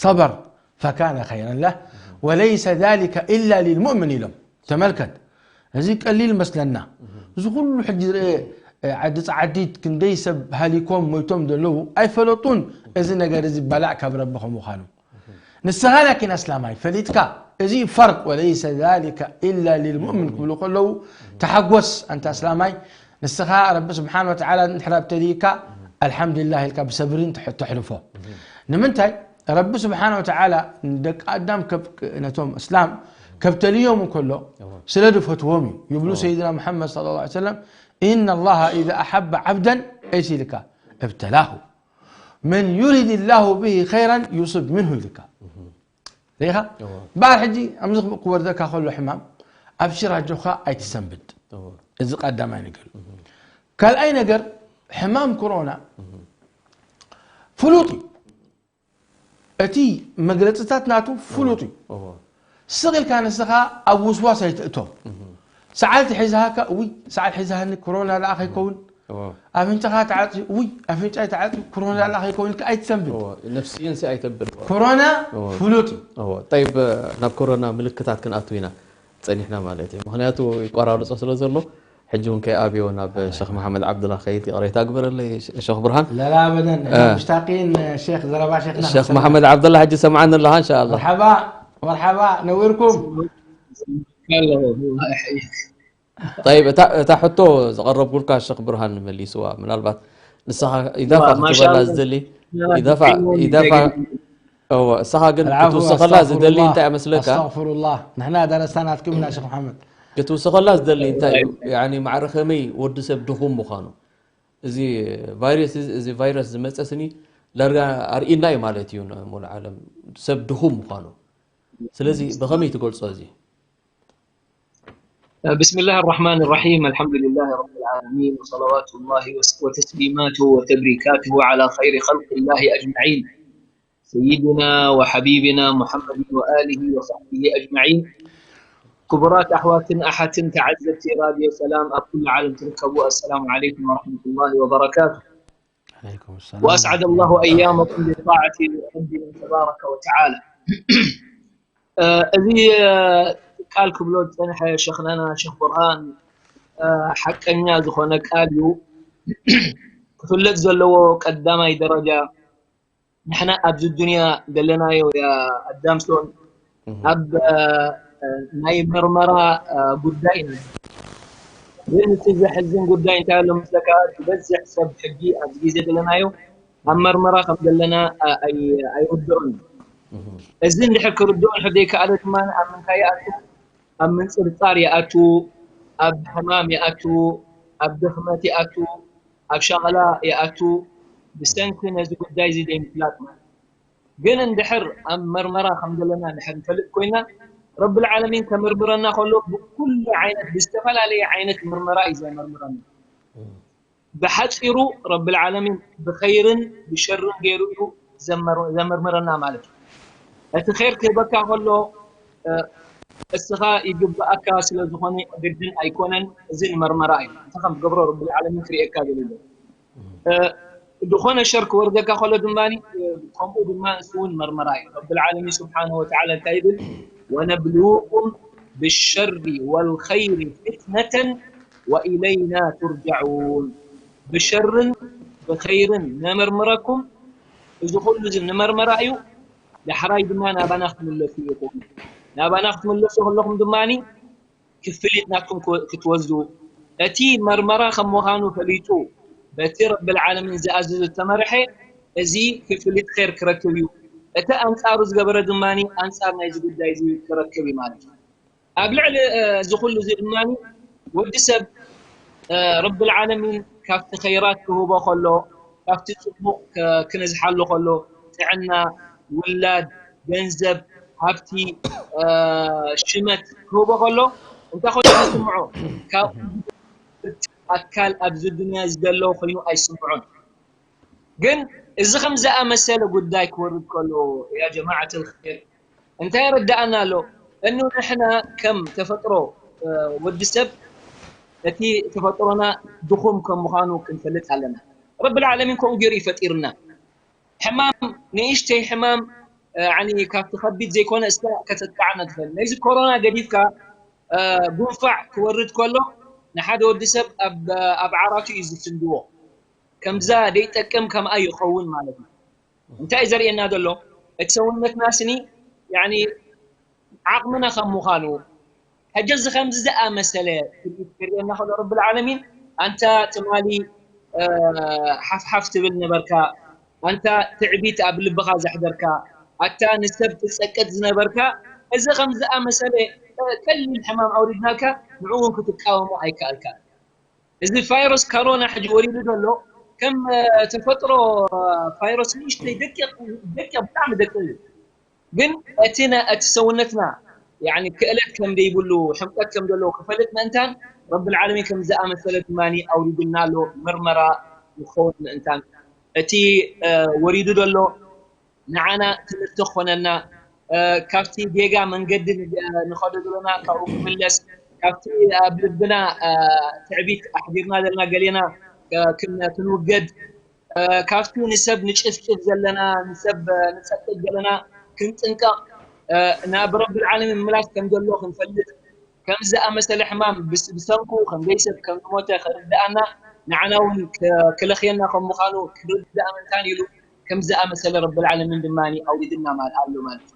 ሰበር ፈካነ ኸይረን ለህ፣ ወለይሰ ዛሊከ ኢላ ሊልሙእምን ኢሎም። ተመልከት፣ እዚ ቀሊል መስለና። እዚ ኩሉ ሕጂ ዝረአ፣ እ፣ ዓዲ ጸዓዲት ክንደይ ሰብ ሃሊኮም ሞይቶም ዘለዉ ኣይፈለጡን። እዚ ነገር እዚ ባላእ ካብ ረቢ ከም ምዃኑ። ንስኻ ላኪን ኣስላማይ ፈሊጥካ፣ እዚ ፈርቅ፣ ወለይሰ ዛሊከ ኢላ ሊልሙእምን ክብሉ ከለዉ፣ ተሓጎስ ኣንታ ኣስላማይ። ንስኻ ረቢ ስብሓን ወተዓላ እንድሕር ኣብተልይካ፣ ኣልሓምዱሊላህ ኢልካ ብሰብሪ እንተ-፣ ተሕልፎ። ንምንታይ? ረቢ ስብሓን ወተዓላ ንደቂ ኣዳም ከብ-፣ ነቶም እስላም ከብተልዮም እንከሎ፣ እወ። ስለ ዝፈትዎም እዩ። ይብሉ እወ። ሰይድና ሙሓመድ ሰለላሁ ዐለይሂ ወሰለም፣ "ኢነ ላሃ ኢዛ ኣሓበ ዓብደን" እይሲ ኢልካ፣ "እብተላሁ። መን ዩሪድ ላሁ ብሂ ኸይራን ዩስብ ምንሁ" ኢልካ። ርኢኻ? እወ። በዓል ሕጂ፣ ኣምዚ ክወርደካ ከሎ ሕማም፣ ኣብሽር ኣጆኻ ኣይትሰንብድ። እወ። እዚ ቀዳማይ ነገር። ካልኣይ ነገር፣ ሕማም ኮሮና ፍሉጥ እዩ። እቲ መግለጽታት ናቱ ፍሉጥ እዩ። እወ። ስቕ ኢልካ ንስኻ ኣብ ውስዋስ ኣይትእቶ። እህ። ሰዓል ትሒዝሃካ፣ "ውይ፣ ሰዓል ሒዝሃኒ፣ ኮሮና ደኣ ከይከውን?" እወ። ኣፍንጫኻ ተዓጽዩ፣ "ውይ፣ ኣፍንጫይ ተዓጽዩ፣ ኮሮና ደኣ ከይከውን?" ኢልካ ኣይትሰንብድ። እወ፣ ነፍስየን ሲ ኣይተብል። ኮሮና እወ። ፍሉጥ እዩ። እወ፣ ጠይብ፣ ናብ ኮሮና ምልክታት ክንኣቱ ኢና ጸኒሕና ማለት እዩ። ምኽንያቱ ይቆራርጾ ስለ ዘሎ፣ ሕጂ እውን ከይኣብዮ ናብ ሸኽ መሓመድ ዓብዱላ ከይድ፣ ይቕሬታ ግበረለይ ሸኽ ብርሃን። لا، لا، أبدًا. إحنا እ። مشتاقين ሸኽ ዘረባ ሸኽና ሸኽ ክንሰምዕ። መሓመድ ዓብዱላ ሕጂ ሰምዓኒ ኣለኻ፣ እንሻኣላ። መርሓባ፣ መርሓባ፣ ነዊርኩም። ኣለኹ። ጠይብ፣ እታ፣ እታ ሕቶ ዘቐረብኩልካ ሸኽ ብርሃን መሊስዋ። ምናልባት ንስኻ ኢዳፋ ዋ፣ ክትበላ ማሻኣላ። ዝደሊ፣ ኢዳፋ፣ ኢዳፋ፣ እወ፣ እሳኻ ግን العفو، ክትውስኸላ ዝደሊ أستغفر الله። እንታይ እመስለካ? أستغفر الله. ንሕና ደረስታ ናትኩም ኢና፣ ሸኽ መሓመድ። ክትውስኸላ ዝደሊ እንታይ እዩ? ያኒ ማዕረ ከመይ ወዲ ሰብ ድኹም ምዃኑ። እዚ ቫይረስ፣ እዚ ቫይረስ ዝመጸ ስኒ ዳርጋ ኣርኢና እዩ ማለት እዩ ንሙሉእ ዓለም ሰብ ድኹም ምዃኑ። ስለዚ ብኸመይ ትገልጾ እዚ? بسم الله الرحمن الرحيم. الحمد لله رب العالمين، وصلوات الله وس-، وتسليماته وتبريكاته على خير خلق الله أجمعين، سيدنا وحبيبنا محمد وآله وصحبه أجمعين. ክቡራት ኣሕዋትን ኣሓትን ተዓዘብቲ ራድዮ ሰላም ኣብ ኩሉ ዓለም ትርከቡ፣ السلام عليكم ورحمة الله وبركاته. عليكم السلام. وأسعد الله أيامكم بطاعة ربنا تبارك وتعالى. እ፣ እዚ፣ እ፣ ቃል ክብሎ ዝጸንሐ ሸኽናና ሸኽ ቡርሃን፣ እ፣ ሓቀኛ ዝኾነ ቃል እዩ። ክፍለጥ ዘለዎ ቀዳማይ ደረጃ፣ ንሕና ኣብዚ ዱንያ ዘለናዮ፣ ያ ኣዳምሶን፣ እህ። ኣብ፣ እ፣ ናይ መርመራ፣ እ፣ ጉዳይ ኢና። ግን እቲ ዘሕዝን ጉዳይ እንታይ ኣሎ መስለካ? ዝበዝሕ ሰብ ሕጂ ኣብዚ ግዜ ዘለናዮ ኣብ መርመራ ከም ዘለና፣ እ፣ ኣይ-፣ ኣይርድኦን እዩ። እህ። እዚ እንድሕር ክርድኦ እንድሕር ዘይከኣለ ድማ ኣብ ምንታይ ይኣቱ? ኣብ ምንጽርጻር ይኣቱ፣ ኣብ ሕማም ይኣቱ፣ ኣብ ድኽመት ይኣቱ፣ ኣብ ሻቕላ ይኣቱ፣ ብሰንኪ ነዚ ጉዳይ እዚ ዘይምፍላጥ ማለት እዩ። ግን እንድሕር ኣብ መርመራ ከም ዘለና እንድሕር ንፈልጥ ኮይና፣ ረብል ዓለሚን ከመርምረና ከሎ ብኩሉ ዓይነት፣ ብዝተፈላለየ ዓይነት መርመራ እዩ ዘመርምረና። ብሓጺሩ ረብል ዓለሚን ብኸይርን ብሸርን ገይሩ እዩ ዘመር-፣ ዘመርምረና ማለት እዩ። እቲ ኸይር ክህበካ ከሎ፣ እ፣ እስኻ ይግብኣካ ስለ ዝኾነ ግድን ኣይኮነን፣ እዚ ንመርመራ እዩ። እንታይ ከም ትገብሮ ረብል ዓለሚን ክርእየካ ገለ ኣሎ። እ፣ ዝኾነ ሸር ክወርደካ ከሎ ድማ፣ እ፣ ከምኡ ድማ ንሱ እውን መርመራ እዩ። ረብል ዓለሚን ስብሓንሁ ወተዓላ እንታይ ይብል? "ወነብልውኩም ብሸሪ ወልኸይሪ ፊትነተን وإلينا ترجعون። ብሸርን ብኸይርን ነመርምረኩም። እዚ ኩሉ እዚ ንመርመራ እዩ። ዳሕራይ ድማ ናባና ክትምለሱ ኢኹም። ናባና ክትምለሱ ከለኹም ድማ ክፍሊት ናትኩም ክትወስዱ፣ እቲ መርመራ ከም ምዃኑ ፈሊጡ በቲ ረብል ዓለሚን ዝኣዘዞ ዝተመርሐ፣ እዚ ክፍሊት ኸይር ክረክብ እዩ። እቲ ኣንጻሩ ዝገበረ ድማ ኣንጻር ናይዚ ጉዳይ እዚ ክረክብ እዩ ማለት እዩ። ኣብ ልዕሊ እዚ ኩሉ እዚ ድማ ወዲ ሰብ ረብል ዓለሚን ካብቲ ኸይራት ክህቦ ከሎ፣ ካብቲ ጽቡቕ ክነዝሓሉ ከሎ፣ ጥዕና፣ ውላድ፣ ገንዘብ፣ ሃብቲ፣ ሽመት ክህቦ ከሎ እንታይ ኮይኑ ይስምዖ? ካብ ኣካል ኣብዚ ዱንያ ዘሎ ኮይኑ ኣይስምዖን። ግን እዚ ከም ዝኣመሰለ ጉዳይ ክወርድ ከሎ ያ ጀማዓት الخير እንታይ ይረዳኣና ኣሎ? እኑ ንሕና ከም ተፈጥሮ ወዲ ሰብ እቲ ተፈጥሮና ድኹም ከም ምዃኑ ክንፈልጥ ኣለና። ረብል ዓለሚን ከምኡ ገይሩ ይፈጢርና። ሕማም ንእሽተይ ሕማም ያኒ ካብቲ ከቢድ ዘይኮነ እስካ ከተጥቃዓና ትኽእል። ነዚ ኮሮና ገዲፍካ ጉንፋዕ ክወርድ ከሎ ንሓደ ወዲ ሰብ ኣብ ዓራቱ እዩ ዝስንድዎ። ከምዛ ደይጠቅም ከምኣ ይኸውን ማለት እዩ። እንታይ እዩ ዘርእየና ዘሎ? እቲ ሰውነትና ስኒ ያኒ ዓቕምና ከም ምዃኑ ሕጂ እዚ ከምዚ ዝኣመሰለ ትርኢት ክርእየና ከሎ ረብል ዓለሚን ኣንታ ትማሊ ሓፍሓፍ ትብል ነበርካ፣ ኣንታ ትዕቢት ኣብ ልብኻ ዘሕደርካ፣ ኣታ ንሰብ ትጸቅጥ ዝነበርካ እዚ ከም ዝኣመሰለ ቀሊል ሕማም ኣውሪድናልካ ንዕኡ እውን ክትቃወሞ ኣይከኣልካ። እዚ ቫይረስ ካሮና ሕጂ ወሪዱ ዘሎ ከም ተፈጥሮ ቫይረስ ንእሽተይ ደቂቕ ደቂቕ ብጣዕሚ ደቂቕ እዩ። ግን እቲ እቲ ሰውነትና ያኒ ክእለት ከም ዘይብሉ ሕምቀት ከም ዘለዎ ክፈልጥ ምእንታን ረብል ዓለሚን ከም ዝኣመሰለ ድማ ኣውሪዱልና ኣሎ። ምርመራ ንኸውን ምእንታን እቲ ወሪዱ ዘሎ ንዓና ትምህርቲ ክኾነና፣ ካብቲ ጌጋ መንገዲ ንኸዶ ዘለና ካብኡ ክምለስ፣ ካብቲ ኣብ ልብና ትዕቢት ኣሕዲርና ዘለና ገሌና ክንውገድ፣ ካብቲ ንሰብ ንጭፍጭፍ ዘለና ንሰብ ንጸቅጥ ዘለና ክንጥንቀቕ፣ ናብ ረብል ዓለሚን ምምላስ ከም ዘሎ ክንፈልጥ፣ ከምዚ ዝኣመሰለ ሕማም ብሰንኩ ከም ዘይሰብ ከም ዝሞተ ክርድኣና፣ ንዓና እውን ክለኽየና ከም ምዃኑ ክርዳእ ምእንታን ኢሉ ከምዚ ዝኣመሰለ ረብል ዓለሚን ድማ ኣውሪድልና ኣሎ ማለት እዩ።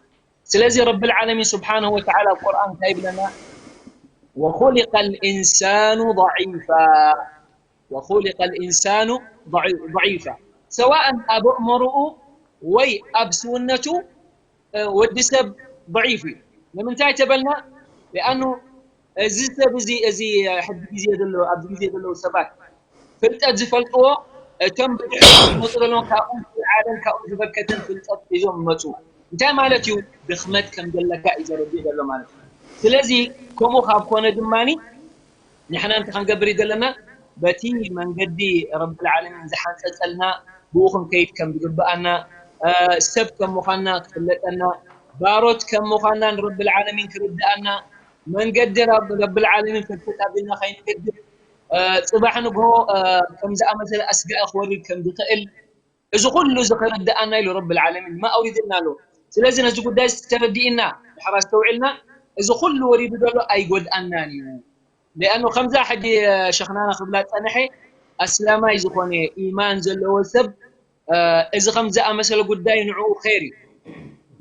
ስለዚ ረብል ዓለሚን ስብሓነሁ ወተዓላ ኣብ ቁርኣን እንታይ ይብለና? وخلق الإنسان ضعيفا وخلق الإنسان ضعيفا سواء ኣብ ኣእምሮኡ ወይ ኣብ ስውነቱ ወዲ ሰብ ضعيف እዩ። ንምንታይ ተበልና? لأنه እዚ ሰብ እዚ እዚ ሕጂ ግዜ ዘሎ ኣብዚ ግዜ ዘለዉ ሰባት ፍልጠት ዝፈልጥዎ እቶም ብድሕሪኡ ዝመፁ ዘለዉ ካብኡ ዝዓለን ካብኡ ዝበርከተን ፍልጠት ሒዞም ይመፁ። እንታይ ማለት እዩ? ድኽመት ከም ዘለካ እዩ ዘረድእ ዘሎ ማለት እዩ። ስለዚ ከምኡ ካብ ኮነ ድማ ንሕና እንታይ ክንገብር እዩ ዘለና? በቲ መንገዲ ረብል ዓለሚን ዝሓንፀፀልና ብኡ ክንከይድ ከም ዝግብኣና፣ ሰብ ከም ምዃንና ክፍለጠና፣ ባሮት ከም ምዃንና ንረብል ዓለሚን ክርድኣና፣ መንገዲ ረብል ዓለሚን ፍልፍል ኣቢልና ከይንገድፍ፣ ፅባሕ ንግሆ ከም ዝኣመሰለ ኣስጋኢ ክወርድ ከም ዝኽእል፣ እዚ ኩሉ እዚ ከረድኣና ኢሉ ረብል ዓለሚን ድማ ኣውሪድልና ኣሎ። ስለዚ ነዚ ጉዳይ እዚ ተረዲእና ድሕር ኣስተውዒልና፣ እዚ ኩሉ ወሪዱ ዘሎ ኣይጎድኣናን እዩ። ሊኣኑ ከምዛ ሕጂ ሸኽናና ክብላ ጸንሐ፣ ኣስላማይ ዝኾነ ኢማን ዘለዎ ሰብ እዚ ከም ዝኣመሰለ ጉዳይ ንዕኡ ኸይር እዩ።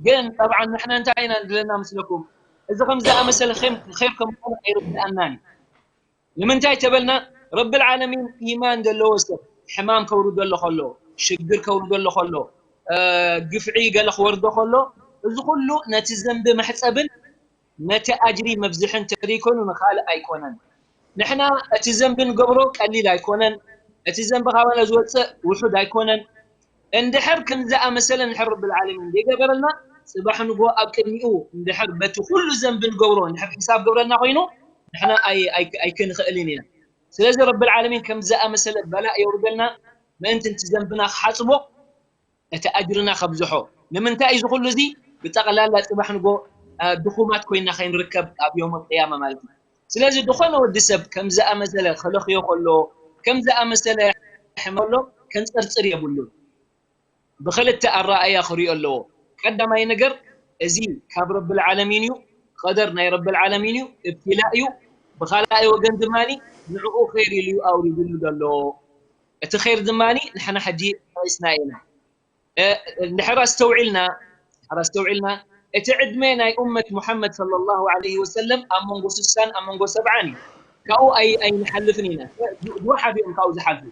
ግን ጠብዓን ንሕና እንታይ ኢና ንድለና ምስለኩም? እዚ ከም ዝኣመሰለ ኸይር ከም ዝኾነ ኣይርድኣናን እዩ። ንምንታይ ተበልና ረብል ዓለሚን ኢማን ዘለዎ ሰብ ሕማም ከውርደሉ ከሎ ሽግር ከውርደሉ ከሎ ግፍዒ ገለ ክወርዶ ከሎ እዚ ኩሉ ነቲ ዘንቢ መሕፀብን ነቲ ኣጅሪ መብዝሒ እንተደይኮይኑ ንኻልእ ኣይኮነን። ንሕና እቲ ዘንቢ ንገብሮ ቀሊል ኣይኮነን። እቲ ዘንቢ ካባና ዝወፅእ ውሑድ ኣይኮነን። እንድሕር ከም ዝኣመሰለ እንድሕር ረብል ዓለሚን ዘይገበረልና፣ ፅባሕ ንግሆ ኣብ ቅድሚኡ እንድሕር በቲ ኩሉ ዘንቢ ንገብሮ እንድሕር ሕሳብ ገብረና ኮይኑ፣ ንሕና ኣይክንኽእልን ኢና። ስለዚ ረብል ዓለሚን ከም ዝኣመሰለ በላእ የውርደልና፣ ምእንቲ እቲ ዘንብና ክሓፅቦ፣ እቲ ኣጅርና ከብዝሖ። ንምንታይ እዚ ኩሉ እዚ? ብጠቕላላ ፅባሕ ንግሆ ድኹማት ኮይና ከይንርከብ ኣብ የውም ቅያማ ማለት እዩ። ስለዚ ዝኾነ ወዲ ሰብ ከም ዝኣመሰለ ከለኽዮ ከሎ፣ ከም ዝኣመሰለ ሕመሎ ከንፀርፅር የብሉን። ብኽልተ ኣረኣእያ ክሪኦ ኣለዎ። ቀዳማይ ነገር እዚ ካብ ረብል ዓለሚን እዩ፣ ቀደር ናይ ረብል ዓለሚን እዩ፣ እብትላእ እዩ። ብኻልኣይ ወገን ድማ ንዕኡ ኸይር ኢሉ ኣውሪድሉ ዘሎ። እቲ ኸይር ድማ ንሕና ሕጂ ርእስና ኢና። እንድሕር ኣስተውዒልና፣ እንድሕር ኣስተውዒልና፣ እቲ ዕድመ ናይ ኡመት ሙሓመድ ሰለላሁ ዐለይሂ ወሰለም ኣብ መንጎ ስሳን ኣብ መንጎ ሰብዓን እዩ። ካብኡ ኣይ ኣይንሓልፍን ኢና። ድሓ እዮም ካብኡ ዝሓልፉ።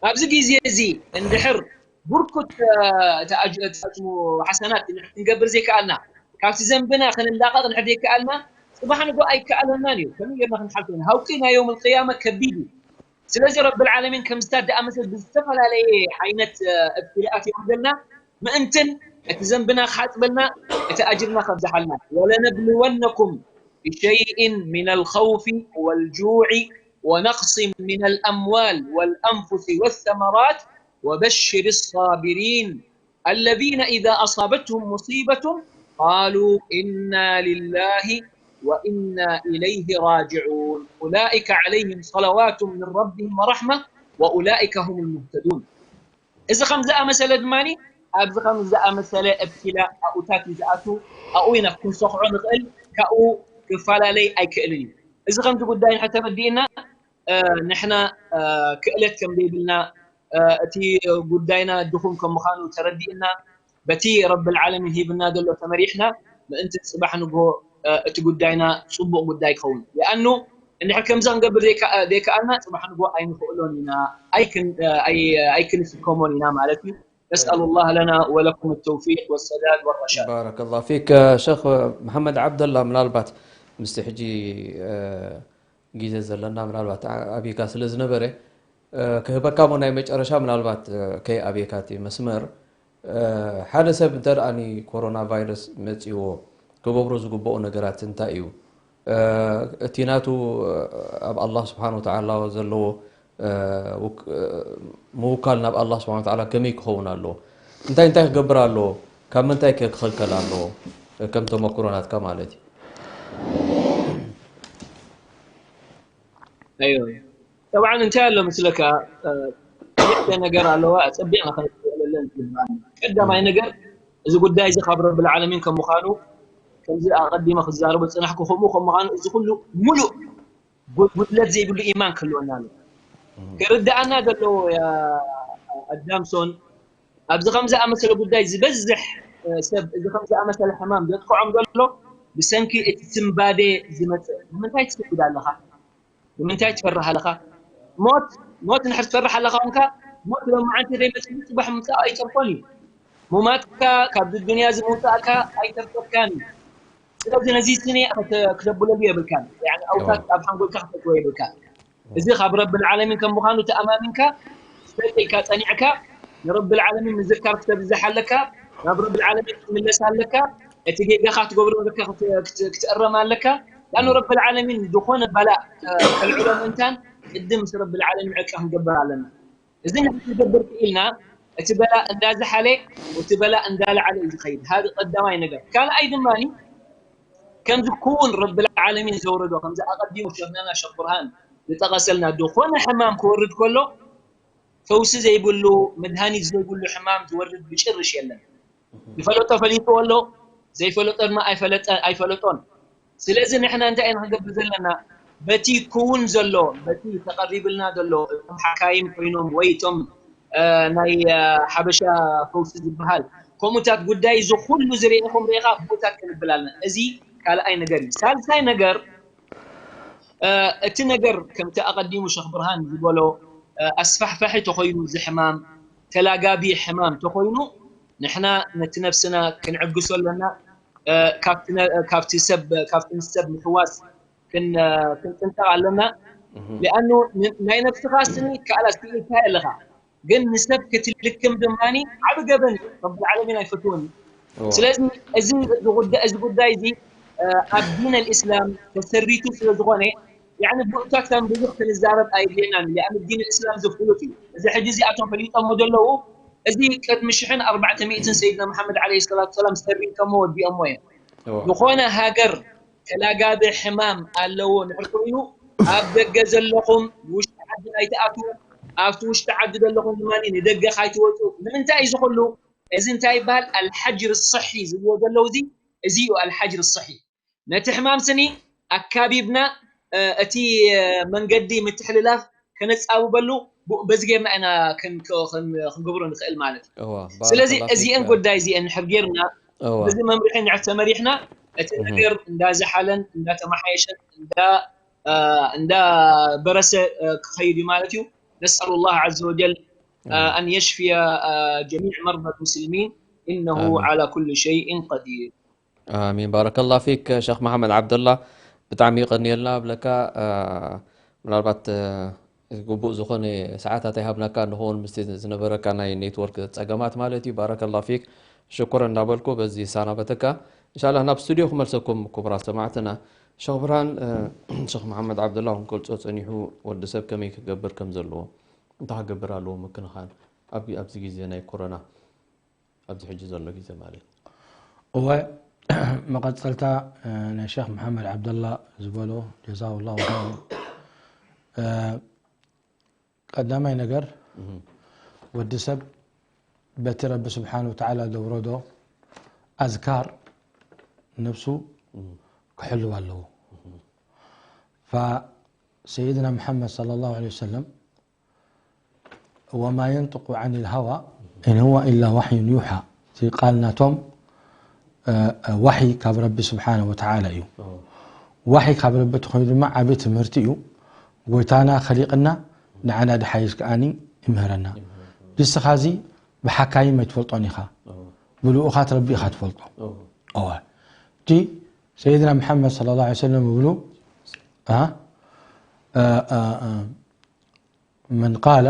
ኣብዚ ግዜ እዚ እንድሕር ብርኩት ተኣጅሙ ሓሰናት ክንገብር ዘይከኣልና፣ ካብቲ ዘንብና ክንላቐቕ እንድሕር ዘይከኣልና፣ ጽባሕ ንጎ ኣይከኣለናን እዩ። ከመይ ጌርና ክንሓልፎ ኢና? ሃውቂ ናይ የውም ልቅያማ ከቢድ እዩ። ስለዚ ረብል ዓለሚን ከምዝታት ደኣ መሰል ብዝተፈላለየ ዓይነት እብትላኣት የውርደልና ምእንትን እቲ ዘንብና ክሓጽበልና እቲ ኣጅርና ከብዝሓልና። ወለነብልወነኩም ብሸይእን ሚነል ኸውፊ ወልጁዕ ወነቅሲን ሚነል ኣምዋል ወልኣንፉሲ ወሰመራት ወበሽር ሳቢሪን الذين إذا أصابتهم مصيبة قالوا إنا لله وإنا إليه راجعون أولئك عليهم صلوات من ربهم ورحمة وأولئك هم المهتدون. እዚ ከም ዝኣመሰለ ድማ ኣብዚ ከም ዝኣመሰለ እብትላ ኣብኡታት እዩ ዝኣቱ። ኣብኡ ኢና ክንሰኽዖ ንኽእል፣ ካብኡ ክፈላለይ ኣይክእልን እዩ። እዚ ከምዚ ጉዳይ ንሕተረዲእና ንሕና ክእለት ከም ዘይብልና እቲ ጉዳይና ድኹም ከም ምዃኑ ተረዲእና በቲ ረብል ዓለሚን ሂብና ዘሎ ተመሪሕና ምእንቲ ጽባሕ ንግሆ እቲ ጉዳይና ጽቡቕ ጉዳይ ክኸውን። ሊኣኑ እንድሕር ከምዚ ክንገብር ዘይከኣልና ጽባሕ ንግሆ ኣይንኽእሎን ኢና፣ ኣይክንስከሞን ኢና ማለት እዩ። نسأل الله لنا ولكم التوفيق والسداد والرشاد. بارك الله فيك شيخ محمد عبد الله ምናልባት ምስቲ ሕጂ ግዜ ዘለና ምናልባት ኣቢካ ስለ ዝነበረ ክህበካ ሞ ናይ መጨረሻ ምናልባት ከይኣብየካ እቲ መስመር ሓደ ሰብ እንተ ደኣ ኮሮና ቫይረስ መጺዎ ክገብሮ ዝግብኦ ነገራት እንታይ እዩ? እቲ ናቱ ኣብ ኣላህ ስብሓን ወተዓላ ዘለዎ ምውካል ናብ ኣላህ ስብሓን ወተዓላ ከመይ ክኸውን ኣለዎ? እንታይ እንታይ ክገብር ኣለዎ? ካብ ምንታይ ከ ክኽልከል ኣለዎ? ከም ተመክሮ ናትካ ማለት እዩ። ጠብዓን እንታይ ኣሎ ምስለካ ክልተ ነገር ኣለዋ ጸቢቕና ከነስተውዕለለን ዝግባኣና። ቀዳማይ ነገር እዚ ጉዳይ እዚ ካብ ረብል ዓለሚን ከም ምዃኑ ከምዚ ኣቐዲመ ክዛረቦ ዝጸናሕኩ ከምኡ ከም ምዃኑ እዚ ኩሉ ሙሉእ ጉድለት ዘይብሉ ኢማን ክህልወና ኣለዎ። ክርድኣና ዘለዎ ኣዳምሶን ኣብዚ ከም ዝኣመሰለ ጉዳይ ዝበዝሕ ሰብ እዚ ከም ዝኣመሰለ ሕማም ዘጥቅዖም ዘሎ ብሰንኪ እቲ ስንባዴ ዝመፅእ። ንምንታይ ትስንብድ ኣለኻ? ንምንታይ ትፈርህ ኣለኻ? ሞት ሞት እንድሕር ትፈርሕ ኣለኻ ኮንካ ሞት ሎማዓንቲ ዘይመፅእ ፅባሕ ምምፃእ ኣይተርፎን እዩ። ሙማትካ ካብዚ ዱንያ እዚ ምውፃእካ ኣይተርፈካን እዩ። ስለዚ ነዚ ስኒ ክተብለሉ የብልካን። ኣውታት ኣብ ሓንጎልካ ክተትዎ የብልካን። እዚ ካብ ረብል ዓለሚን ከም ምዃኑ ተኣማሚንካ ሰልጢካ ጸኒዕካ ንረብል ዓለሚን ምዝካር ክተብዝሕ ኣለካ። ናብ ረብል ዓለሚን ክትምለስ ኣለካ። እቲ ጌጋኻ ትገብሮ ዘለካ ክትእረም ኣለካ። ላኑ ረብል ዓለሚን ዝኾነ ባላእ ከልዕሎ ምእንታን ቅድም ምስ ረብል ዓለሚን ዕርቂ ክንገብር ኣለና። እዚ ንሕና ክገብር ክኢልና እቲ በላእ እንዳዝሓለ እቲ በላእ እንዳልዓለ እዩ ዝኸይድ። ሃዚ ቀዳማይ ነገር። ካልኣይ ድማ ከምዚ ክውን ረብል ዓለሚን ዘውረዶ ከምዚ ኣቐዲሙ ሸኽናና ሸኽ ብርሃን ዝጠቐሰልና ዝኾነ ሕማም ክወርድ ከሎ ፈውሲ ዘይብሉ መድሃኒት ዘይብሉ ሕማም ዝወርድ ብጭርሽ የለን። ዝፈለጦ ፈሊጥዎ ኣሎ፣ ዘይፈለጦ ድማ ኣይፈለጠ ኣይፈለጦን። ስለዚ ንሕና እንታይ ኢና ክንገብር ዘለና? በቲ ክውን ዘሎ በቲ ተቐሪብልና ዘሎ እቶም ሓካይም ኮይኖም ወይ እቶም ናይ ሓበሻ ፈውሲ ዝበሃል ከምኡታት ጉዳይ እዚ ኩሉ ዝርኤኹም ርኢኻ ብኡታት ክንብል ኣለና። እዚ ካልኣይ ነገር እዩ። ሳልሳይ ነገር እቲ ነገር ከምቲ ኣቐዲሙ ሸኽ ብርሃን ዝበሎ ኣስፋሕፋሒ ተኾይኑ እዚ ሕማም ተላጋቢ ሕማም ተኾይኑ ንሕና ነቲ ነብስና ክንዕግሶ ኣለና። ካብቲ ሰብ ካብቲ ምስ ሰብ ምሕዋስ ክንጥንቀቕ ኣለና። ሊኣኑ ናይ ነብስኻ ስኒ ከኣላ ስኢልካ ኣለኻ ግን ንሰብ ክትልክም ድማ ዓብ ገበን ረብል ዓለሚን ኣይፈትዎን እዩ። ስለዚ እዚ ጉዳይ እዚ ኣብ ዲን ኣልእስላም ተሰሪቱ ስለ ዝኾነ ብኡታት ከም ብዙሕ ክንዛረብ ኣይድልየናን። ሊኣኑ ዲን ኣልእስላም እዚ ፍሉጥ እዩ። እዚ ሕጂ እዚኣቶም ፈሊጦሞ ዘለዉ እዚ ቅድሚ ሽሕን ኣርባዕተ ሚእትን ሰይድና መሓመድ ዓለይሂ ሰላቱ ሰላም ሰሪቶሞ ወዲኦሞ እዮም። ዝኾነ ሃገር ተላጋቢ ሕማም ኣለዎ ንድሕር ኮይኑ ኣብ ደገ ዘለኹም ውሽጢ ዓዲ ኣይትኣትዉ፣ ኣብቲ ውሽጢ ዓዲ ዘለኹም ድማ ንደገ ካይትወፁ። ንምንታይ እዚ ኩሉ? እዚ እንታይ ይበሃል? ኣልሓጅር ሰሒ ዝብልዎ ዘለዉ እዚ እዚ እዩ ኣልሓጅር ሰሒ። ነቲ ሕማም ስኒ ኣካቢብና እቲ መንገዲ ምትሕልላፍ ከነፃብበሉ በዚ ጌርና ኢና ክንገብሮ ንኽእል ማለት እዩ። ስለዚ እዚአን ጉዳይ እዚአን ንሕር ጌርና በዚ መምርሒ ንዕር ተመሪሕና እቲ ነገር እንዳዘሓለን እንዳተመሓየሸን እንዳበረሰ ክኸይድ እዩ ማለት እዩ። نسأل الله عز وجل أن يشفي جميع مرضى المسلمين إنه على كل شيء قدير. ኣሚን ባረከላ ፊክ ሸኽ መሓመድ ዓብደላ። ብጣዕሚ ይቐንየልና ብለካ። ምናልባት ግቡእ ዝኾነ ሰዓታት ኣይሃብናካ ንኸውን ምስቲ ዝነበረካ ናይ ኔትወርክ ፀገማት ማለት እዩ። ባረከላ ፊክ ሽኩር እንዳበልኩ በዚ ይሰናበተካ። እንሻላ ናብ ስቱዲዮ ክመልሰኩም ክቡራት ሰማዕትና። ሸኽ ብርሃን፣ ሸኽ መሓመድ ዓብደላ ክንገልፆ ፀኒሑ ወዲ ሰብ ከመይ ክገብር ከም ዘለዎ እንታይ ክገብር ኣለዎ ምክንኻን ኣብዚ ግዜ ናይ ኮሮና ኣብዚ ሕጂ ዘሎ ግዜ ማለት እዩ። እወ መቐፀልታ ናይ ሸክ መሓመድ ዓብደላ ዝበሎ ጀዛሁ ላሁ ኸይራ። ቀዳማይ ነገር ወዲ ሰብ በቲ ረቢ ስብሓን ወተዓላ ዘውረዶ ኣዝካር ነብሱ ክሕልዋ ኣለዎ። ፈሰይድና መሓመድ صلى الله عليه وسلم وما ينطق عن الهوى إن هو إلا وحي يوحى። እቲ ቃል ናቶም ዋሒ ካብ ረቢ ስብሓነ ወተዓላ እዩ። ዋሒ ካብ ረቢ ተኾይኑ ድማ ዓብዪ ትምህርቲ እዩ። ጎይታና ኸሊቕና ንዓና ድሓይሽ ከኣኒ ይምህረና። ንስኻ እዚ ብሓካይም ኣይትፈልጦን ኢኻ፣ ብልኡኻት ረቢ ኢኻ ትፈልጦ። እወ እቲ ሰይድና መሓመድ صلى الله عليه وسلم ይብሉ من قال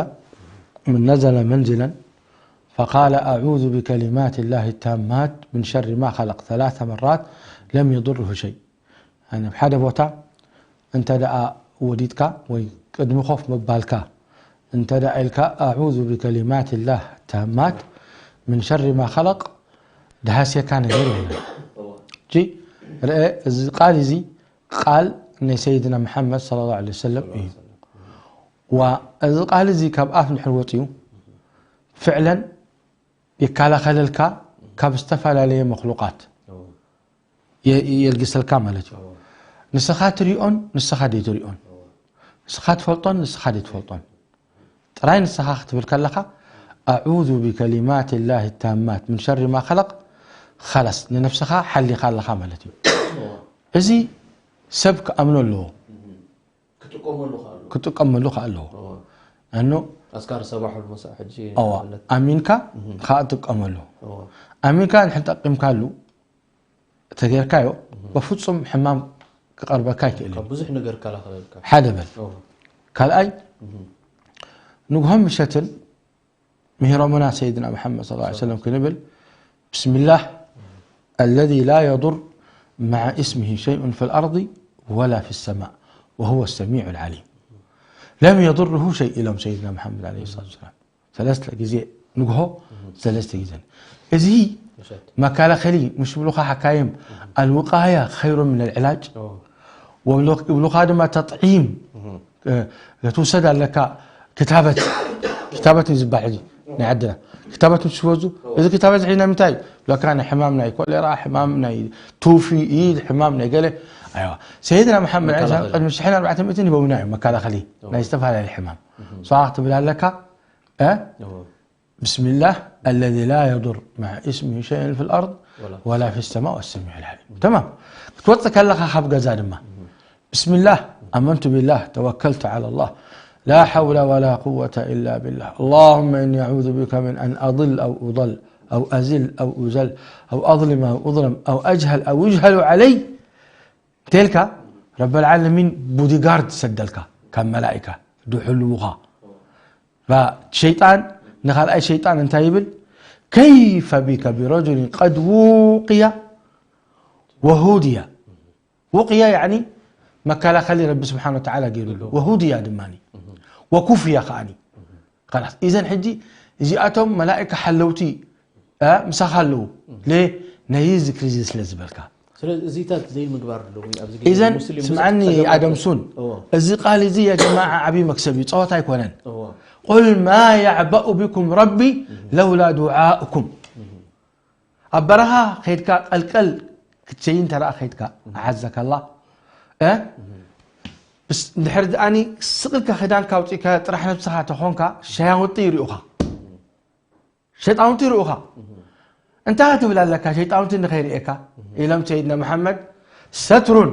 من نزل منزلا فقال أعوذ بكلمات الله التامات من شر ما خلق ثلاث مرات لم يضره شيء. يعني ኣብ ሓደ ቦታ እንተ ደኣ ወዲድካ ወይ ቅድሚ ኮፍ ምባልካ እንተ ደኣ ኢልካ أعوذ بكلمات الله التامات من شر ما خلق ድሃስየካ ነገር የለን። እጂ ርአ እዚ ቃል እዚ ቃል ናይ ሰይድና መሓመድ صلى الله عليه وسلم እዩ። ዋ እዚ ቃል እዚ ካብ ኣፍ እንድሕር ወፅዩ ፍዕለን ይከላኸለልካ ካብ ዝተፈላለየ መክሉቃት የልግሰልካ ማለት እዩ። ንስኻ ትሪኦን ንስኻ ደይትሪኦን፣ ንስኻ ትፈልጦን ንስኻ ደይትፈልጦን ጥራይ ንስኻ ክትብል ከለኻ أعوذ بكلمات الله التامات من شر ما خلق خلص ንነብስኻ ሓሊኻ ኣለኻ ማለት እዩ። እዚ ሰብ ክኣምኖ ኣለዎ። ክጥቀመሉ ከኣሉ ክጥቀመሉ ከኣ ኣለዎ። ኣኖ ኣስካር ሰባሕ ወልመሳእ ሕጂ ኣዋ ኣሚንካ ከኣ ትጥቀመሉ። ኣሚንካ ንሕን ጠቂምካሉ ተጌርካዮ በፍጹም ሕማም ክቐርበካ ኣይክእልን። ብዙሕ ነገር ይከላኸለልካ። ሓደ በል። ካልኣይ ንግሆን ምሸትን ምሂሮምና ሰይድና መሓመድ صلى الله عليه وسلم ክንብል بسم الله الذي لا يضر مع اسمه شيء في الأرض ولا في السماء وهو السميع العليم لم يضره شيء ኢሎም ሰይድና መሓመድ عليه الصلاة والسلام ሰለስተ ግዜ ንግሆ ሰለስተ ግዜ እዚ መከላኸሊ مش ብሉኻ ሓካይም الوقاية خير من العلاج ወብሉኻ ድማ ተጥዒም ክትውሰድ ኣለካ። ክታበት ክታበት እዩ ዝበሃል ሕጂ ናይ ዓድና ክታበት ምስ ወዙ እዚ ክታበት ዝሒና ምንታይ ብለካ ናይ ሕማም ናይ ኮሌራ ሕማም ናይ ቱፊ ኢድ ሕማም ናይ ገለ ኣይዋ ሰይድና መሓመድ ዐለ ሰላም ቅድሚ ሽሕን ኣርባዕተ ሚእትን ሂቦምና እዮም መከላኸሊ ናይ ዝተፈላለዩ ሕማም ሰዋ ክትብል ኣለካ እ بسم الله الذي لا يضر مع اسمه شيء في الأرض ولا في السماء والسميع العليم تمام ክትወፅእ ከለኻ ካብ ገዛ ድማ بسم الله آمنت بالله توكلت على الله لا حول ولا قوة إلا بالله اللهم إني أعوذ بك من أن أضل أو أضل أو أزل أو أزل أو أظلم أو أظلم أو أجهل أو يجهل علي እንተልካ ረበል ዓለሚን ቡዲጋርድ ሰደልካ ካብ መላኢካ ድሕልውኻ ሸይጣን ንኻልኣይ ሸይጣን እንታይ ይብል كيف بك برجل قد وقي وهدي وقي يعني መከላኸሊ ረቢ ስብሓን ወተዓላ ገይሩሉ وهدي ድማ وكفي ከዓኒ خلاص إذن ሕጂ እዚኣቶም መላኢካ ሓለውቲ ምሳኻ ኣለዉ ለ ነዚ ዝክሪ እዚ ስለ ዝበልካ ስለዚ እዚታት ዘይምግባር ኣለዎ ኣብዚ ግዜ إذن ሙስሊም ብዙሕ ስምዓኒ ጸገማት ኣደም ሱን እዎ። እዚ ቃል እዚ ያ ጀማዓ ዓብዪ መክሰብ እዩ ፀወታ ኣይኮነን እዎ። قل ما يعبأ بكم ربي لولا دعاؤكم ኣብ በረኻ ከይድካ ቀልቀል ክትሸይን ተረኣ ከይድካ ኣዓዘከላ እ እንድሕር ደኣኒ ስቕ ኢልካ ክዳንካ ኣውፂእካ ጥራሕ ነብስኻ ተኾንካ ሸያውጢ ይሪኡኻ፣ ሸጣውንቲ ይሪኡኻ። እንታይ ትብል ኣለካ? ሸይጣውንቲ ንኸይርእየካ ኢሎም ሰይድና መሓመድ ሰትሩን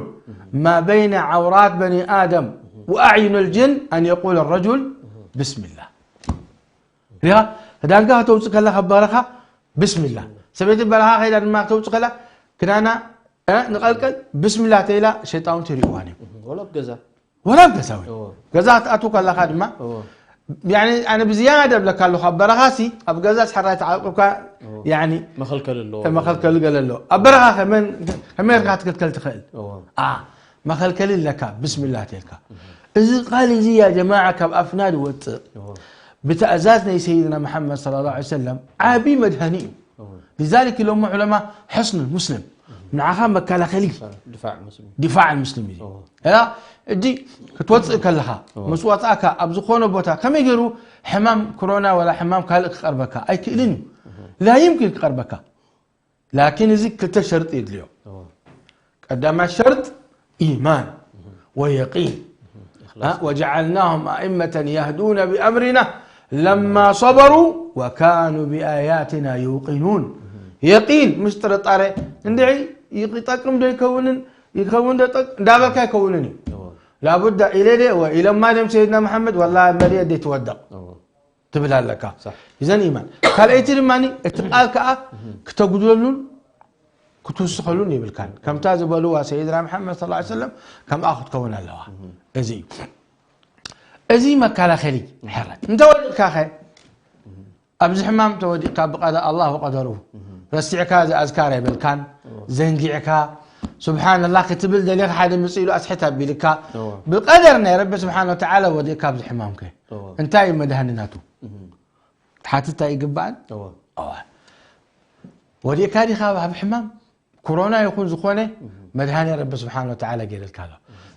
ማ በይነ ዓውራት በኒ ኣደም ወኣዕዩን ልጅን ኣን የቁል ረጁል ብስሚላህ። ሪኻ ክዳንካ ከተውፅእ ከለኻ በረኻ ብስሚላህ። ሰበይቲ በረኻ ከይዳ ድማ ከተውፅእ ከላ ክዳና ንቐልቀል ብስሚላህ ተይላ ሸይጣውንቲ ይሪእዋን እዮም። ወላ ኣብ ገዛ ወላ ኣብ ገዛ ወይ ገዛ ክትኣቱ ከለኻ ድማ ኣነ ብዝያዳ እብለካ ኣለኹ ኣብ በረኻ ሲ ኣብ ገዛ ስሕራይ ተዓቂብካ መኸልከል ኣለዎ መኸልከል ገለ ኣሎ ኣብ በረኻ ከመይ ርካ ክትክልከል ትኽእል መኸልከል ኣለካ ብስሚላ ተልካ እዚ ቃል እዚ ያ ጀማዓ ካብ ኣፍና ዝወፅእ ብትእዛዝ ናይ ሰይድና መሓመድ صلى الله عليه وسلم ዓቢ መድሃኒ እዩ لذلك ኢሎሞ ዑለማ ሕስን ሙስሊም ንዓኻ መከላኸሊ ድፋዕ ሙስሊም እዩ ላ እዲ ክትወፅእ ከለኻ ምስ ወፃእካ ኣብ ዝኾነ ቦታ ከመይ ገይሩ ሕማም ኮሮና ወላ ሕማም ካልእ ክቐርበካ ኣይክእልን እዩ ላ ይምኪን ክቐርበካ ላኪን እዚ ክልተ ሸርጢ የድልዮ ቀዳማይ ሸርጥ ኢማን ወየቂን وجعلناهم أئمة يهدون بأمرنا لما صبروا وكانوا بآياتنا يوقنون የቂን ምስ ጥርጣረ እንድዒ ይጠቅም ዶ ይከውንን ይኸውን ዶ ጠቅ- እንዳበልካ ኣይከውንን እዩ ላቡዳ ኢለ ደ ወ ኢለማ ደም ሰይድና መሓመድ ወላ መድየ ደ ትወደቕ ትብል ኣለካ እዘን ኢማን ካልኣይቲ ድማ እቲ ቃል ከዓ ክተጉድለሉን ክትውስኸሉን ይብልካን ከምታ ዝበልዋ ሰይድና መሓመድ صلى الله عليه وسلم ከምኣ ክትከውን ኣለዋ እዚ እዩ እዚ መከላኸሊ ሕረት እንተወዲቕካ ኸ ኣብዚ ሕማም ተወዲቕካ ብቀዳ ኣላህ ወቀደሩ ረሲዕካ እዚ ኣዝካር ኣይበልካን ዘንጊዕካ ስብሓንላህ ክትብል ደሊኻ ሓደ ምፅእ ኢሉ ኣስሕት ኣቢልካ ብቀደር ናይ ረቢ ስብሓን ወተዓላ ወዲቕካ ኣብዚ ሕማም ከ እንታይ እዩ መድሃኒ ናቱ ሓትት ኣይግባእን ወዲእካ ዲኻ ኣብ ሕማም ኮሮና ይኹን ዝኾነ መድሃኒ ረቢ ስብሓን ወተዓላ ገይረልካ ኣሎ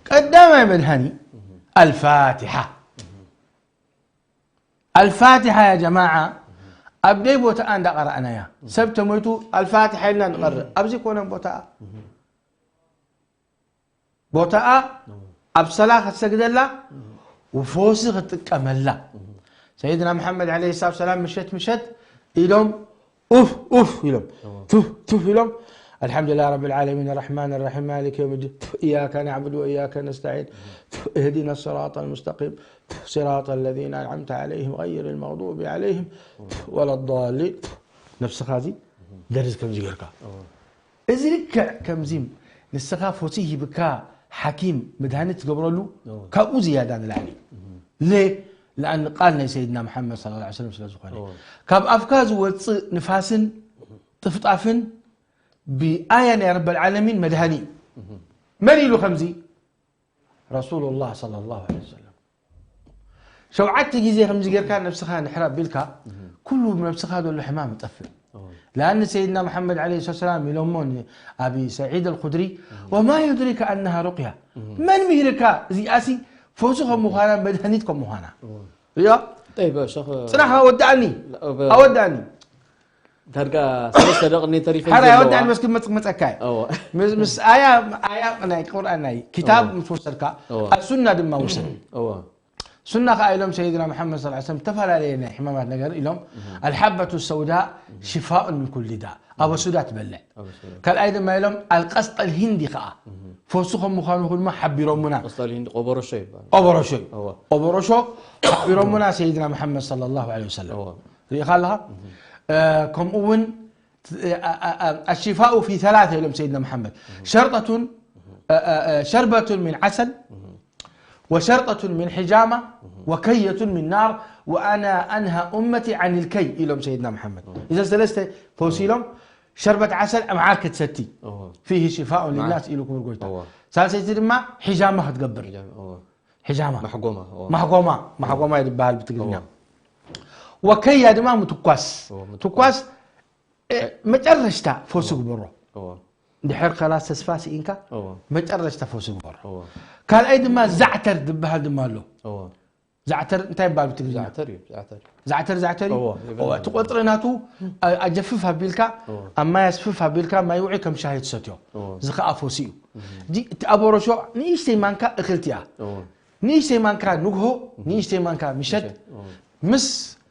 ቀዳማይ መድሃኒ ኣልፋቲሓ ኣልፋቲሓ ያ ጀማዓ ኣብ ደይ ቦታኣ እንዳቐራእናያ ሰብ ተሞይቱ ኣልፋቲሓ ኢልና ንቐርእ ኣብዚ ኮነ ቦታኣ ቦታኣ ኣብ ሰላ ክትሰግደላ ውፎሲ ክትጥቀመላ ሰይድና መሓመድ ለ ሰላት ሰላም ምሸት ምሸት ኢሎም ኡፍ ኡፍ ኢሎም ቱፍ ቱፍ ኢሎም الحمد لله رب العالمين الرحمن الرحيم مالك يوم الدين إياك نعبد وإياك نستعين اهدنا الصراط المستقيم صراط الذين أنعمت عليهم غير المغضوب عليهم ولا الضالين ነብስኻ እዚ ደርዝ ከምዚ ጌርካ እዚ ልክዕ ከምዚ ንስኻ ፎሲ ሂብካ ሓኪም መድሃኒት ትገብረሉ ካብኡ ዝያዳ ንላዕሊ ለ ለኣን ቃል ናይ ሰይድና መሓመድ صلى الله عليه وسلم ስለ ዝኾነ ካብ ኣፍካ ዝወፅእ ንፋስን ጥፍጣፍን ብኣያ ናይ ረብ ዓለሚን መድሃኒ እዩ መን ኢሉ ከምዚ ረሱሉ ላህ صلى الله عليه وسلم ሸውዓተ ግዜ ከምዚ ጌርካ ነብስኻ ንሕር ኣቢልካ ኩሉ ነብስኻ ዘሎ ሕማም ይጠፍእ ለኣን ሰይድና መሓመድ ለ ሰላም ኢሎሞ ንኣቢ ሰዒድ ኣልኩድሪ ወማ ዩድሪከ ኣነሃ ሩቅያ መን ምሂርካ እዚኣሲ ፈውሲ ከም ምዃና መድሃኒት ከም ምዃና ሪኦ طيب شيخ ፅናሕ ኣወዳእኒ ኣወዳእኒ ዳርጋ ሰለስተ ደቂቅ እኔ ተሪፈን ሓራይ ዘለዋ ኣወዳእኒ መስኪ መፅእ መፀካ እዩ እወ ምስ- ምስ ኣያ ኣያ ናይ ቁርኣን ናይ ክታብ ምስ ወሰድካ እወ። ኣሱና ድማ ውሰድ እወ ሱና ከዓ ኢሎም ሰይድና መሓመድ ስ ሰለም ዝተፈላለየ ናይ ሕማማት ነገር ኢሎም ኣልሓበቱ ሰውዳ ሽፋኡን ምን ኩል ዳ ኣበሱዳ ትበልዕ ካልኣይ ድማ ኢሎም ኣልቀስጠል ሂንዲ ከዓ ፈሱ ከም ምዃኑ ድማ ሓቢሮሙና ቀስጠል ሂንዲ ቆበሮሾ ይባል ኦበሮሾ እዩ እወ ኦበሮሾ ሓቢሮሙና ሰይድና መሓመድ صلى الله عليه وسلم እወ ርኢኻ ኣለኻ እ፣ ከምኡ እውን እ፣ እ፣ እ፣ الشفاء في ثلاثة ኢሎም ሰይድና መሓመድ ሸርጠቱን እ፣ እ፣ እ፣ ሸርበቱን من عسل وشرطة من حجامة وكية من نار وأنا أنهى أمتي عن الكي ኢሎም ሰይድና መሓመድ እዘን ሰለስተ ፈውሲ ኢሎም ሸርበት ዓሰል መዓር ክትሰቲ እወ فيه شفاء መዓር። للناس ኢሉ ክቡር ጎይታ እወ ሳልሰይቲ ድማ ሒጃማ ክትገብር እወ ሒጃማ ማሕጎማ እወ ማሕጎማ ማሕጎማ ይድበሃል ብትግርኛ እወ ወከያ ድማ ምትኳስ እወ ምትኳስ። ትኳስ እ፣ መጨረሽታ ፈውሲ ግበሮ እወ ድሕር ከላስ ተስፋ ስኢንካ እወ መጨረሽታ ፈውሲ ግበሮ እወ ካልኣይ ድማ ዛዕተር ዝበሃል ድማ ኣሎ እወ ዛዕተር እንታይ ይባል ብትግርኛ? ዛዕተር እዩ ዛዕተር ዛዕተር ዛዕተር እዩ። እዎ፣ ይበል። እዎ፣ እቲ ቆጽሊ ናቱ ኣ- ኣጀፍፍ ኣቢልካ እዎ። ኣብ ማይ ኣስፍፍ ኣቢልካ ማይ ውዒ ከም ሻሂ ትሰትዮ። እዎ። እዚ ከዓ ፈውሲ እዩ። እዚ እቲ ኣቦሮሾ ንእሽተይ ማንካ እኽልቲ እያ። እዎ። ንእሽተይ ማንካ ንግሆ፣ ንእሽተይ ማንካ ምሸት እዎ። ምስ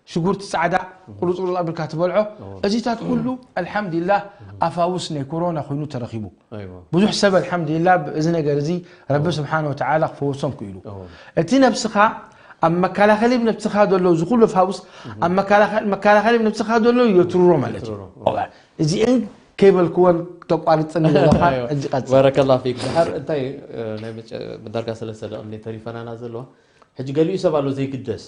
ሽጉርቲ ጻዕዳ ቁሩጽ ቁሩጽ ኣቢልካ ትበልዖ። እዎ። እዚታት ኩሉ ኣልሓምዱሊላህ ኣፋውስ ናይ ኮሮና ኮይኑ ተረኺቡ። ኣይዋ ብዙሕ ሰብ ኣልሓምዱሊላህ እዚ ነገር እዚ ረቢ ስብሓን ወተዓላ ክፈውሶም ክኢሉ። እዎ። እቲ ነብስኻ ኣብ መከላኸሊ ነብስኻ ዘሎ እዚ ኩሉ ፋውስ ኣብ መከላኸሊ መከላኸሊ ነብስኻ ዘሎ የትርሮ ማለት እዩ። የትርሮ። እዋ፣ እዚኤን ከይበልክወን ተቋርጽኒ ዘለኻ ሕጂ ቀጽል። ባረከላ ፊክ ድሓር እንታይ እ፣ ናይ መጨ- ዳርጋ ሰለስተ ደቕኒ ተሪፈናና ዘለዋ ሕጂ ገሊኡ ሰብ ኣሎ ዘይግደስ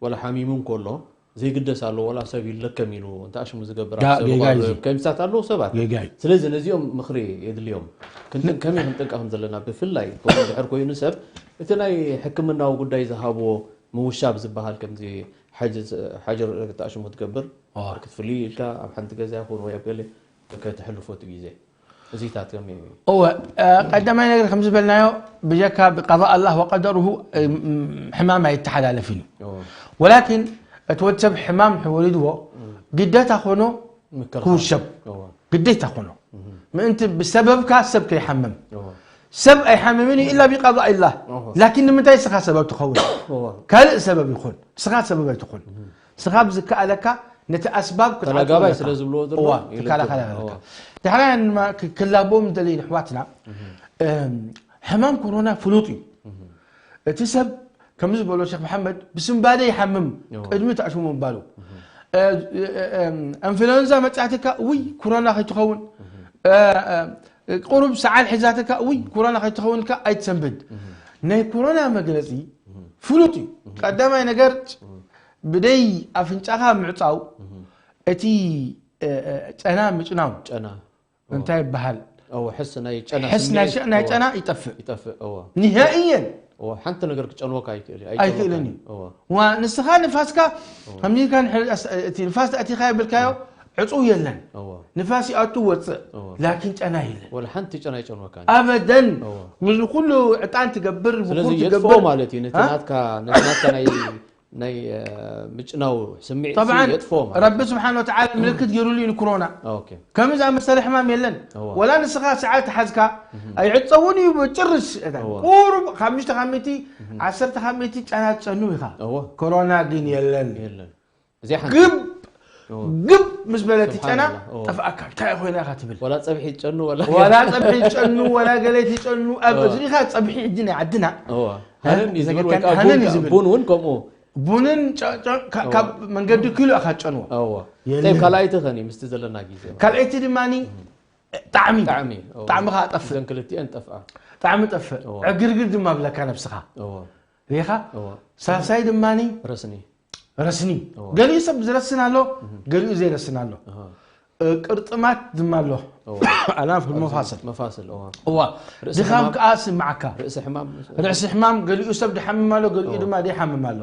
ወላ ሓሚሙ እንከሎ ዘይግደስ ኣሎ ወላ ሰብ ይለከም ኢሉ እንተ ኣሽሙ ዝገብር ዳ- ኣብ ሰብ ጌጋ እዩ ይቐርብ እዚ። ከምሳት ኣለዉ ሰባት ጌጋ እዩ። ስለዚ ነዚኦም ምኽሪ የድልዮም ክንትን ከመይ ክንጥንቀቕ ከም ዘለና ብፍላይ ከምኡ ድሕር ኮይኑ ሰብ እቲ ናይ ሕክምናዊ ጉዳይ ዝሃብዎ ምውሻብ ዝበሃል ከምዚ ሓጅ- ሓጀር ተኣሽሙ ትገብር ኣዎ። ክትፍልዩ ኢልካ ኣብ ሓንቲ ገዛ ይኹን ወይ ኣብ ገለ ከተሕልፎ እቲ ግዜ እዚታት ከመይ እዩ እወ እ፣ ቀዳማይ ነገር ከም ዝበልናዮ ብጀካ ብቀضاء الله وقدره እ፣ ም- ሕማም ኣይተሓላለፍን እዩ። እዎ። ወላኪን እቲ ወዲ ሰብ ሕማም ወሊድዎ ግደታ ኮኖ ምክልኻል። ክውሸብ እዎ። ግዴታ ኮኖ ምእንቲ ብሰበብካ ሰብ ከይሓምም እዎ። ሰብ ኣይሓምምን እዩ ኢላ ብቀضاء الله እዎ። ላኪን ንምንታይ ስኻ ሰበብ ትኸውን? እዎ። ካልእ ሰበብ ይኹን ስኻ ሰበብ ኣይትኹን። ስኻ ብዝከኣለካ ነቲ ኣስባብ ክትዓጽዎ ተላጋባይ ኣለካ። ስለ ዝብልዎ ዘሎ እዋ ይልክም። ትከላኸል ኣለካ። እዋ። ድሕራይ ክላቦም ደሊ ንሕዋትና እም፣ ሕማም ኮሮና ፍሉጥ እዩ። እቲ ሰብ ከም ዝበሎ ሸክ መሓመድ ብስንባደ ይሓምም እዋ። ቅድሚ ተኣሽሙ ምባሉ እ፣ እ፣ እ፣ ኣንፍሎንዛ መጻትካ ውይ ኮሮና ከይትኸውን እ፣ እ፣ ቁሩብ ሰዓል ሒዛትካ ውይ ኮሮና ከይትኸውን ኢልካ ኣይትሰንብድ። ናይ ኮሮና መግለጺ ፍሉጥ እዩ። ቀዳማይ ነገር ብደይ ኣፍንጫኻ ምዕጻው እቲ እ፣ እ፣ ጨና ምጭናው ጨና እንታይ ይበሃል? እዎ ሕስ ናይ ጨና ሕስ ናይ ስምዒት፣ ሸ- ናይ እዎ፣ ጨና ይጠፍእ ይጠፍእ እዎ ንሃእየን እዎ ሓንቲ ነገር ክጨንወካ ኣይክእል እዩ ኣይክእልን እዩ። እዎ ዋ ንስኻ ንፋስካ ከምዚ ኢልካ ንድሕሪ ኣስ- እቲ ንፋስ ኣእቲኻ የብልካዮ ዕፁው የለን። እዎ ንፋስ ይኣቱ ወፅእ እዎ ላኪን ጨና የለን ወላ ሓንቲ ጨና ይጨንወካ ኣበደን። እዎ ምስዚ ኩሉ ዕጣን ትገብር ስለዚ ብኩር የጥፍኦ ትገብር ማለት እዩ ነቲ እ? ናትካ ነቲ ናትካ ናይ ናይ እ፣ ምጭናው ስምዒት طبعا የጥፍኦ ማለት ረቢ ስብሓን ወተዓላ ምልክት ገይሩሉ እዩ ንኮሮና ኦኬ ከምዚ ዝኣመሰለ ሕማም የለን። እዋ። ወላ ንስኻ ሰዓል ተሓዝካ ኣይዕፀውን እዩ ብጭርሽ። እዋ። ቁሩብ ካብ ምሽተ ካብ ሚእቲ ዓሰርተ ካብ ሚእቲ ጨና ትጨኑ ኢኻ። እዎ ኮሮና ግን የለን። የለን እዚኣ ሓንቲ ግብ እዎ። ግብ ምስ በለት ጨና ስብሓንላህ፣ እዎ። ጠፍኣካ እንታይ ኮይና ኢኻ ትብል። ወላ ፀብሒ ይጨኑ ወላ ወላ ፀብሒ ትጨኑ ወላ ገለ ትጨኑ ኣብ እዎ። እዝኒኻ ፀብሒ ሕጂ ናይ ዓድና እዎ እ? ሃነን እዩ ዝብል ወይ ዘገርም ከዓ ሃነን ቡን እዩ ከ- ዝብል። ቡን እውን ከምኡ ቡንን ጨ- ጨ- ካ- እዎ። ካብ መንገዲ ኪሎ ኢኻ ትጨንዎ። እዎ የለን። ጠይብ ካልኣይቲ ኸኒ ምስቲ ዘለና ግዜ ካልኣይቲ ድማ ጣዕሚ ጣዕሚ እዎ። ጣዕሚ ከዓ ጠፍእ። እዘን ክልቲኤን ጠፍኣ ጣዕሚ ጠፍእ እዎ። ዕግርግር ድማ ብለካ ነብስኻ እዎ ሪኻ እዎ ሳልሳይ ድማ ረስኒ ረስኒ እዎ። ገሊኡ ሰብ ዝረስን ኣሎ ገሊኡ ዘይረስን ኣሎ እዎ። እ፣ ቅርጥማት ድማ ኣሎ እዎ። ኣላፍ መፋስል መፋስል እዎ። እዋ ርእሲ ድኻም ሕማም- ከዓ ስምዓካ ርእሲ ሕማም ርእሲ ሕማም ገሊኡ ሰብ ድሓምም ኣሎ ገሊኡ እዎ። ድማ ደይሓምም ኣሎ።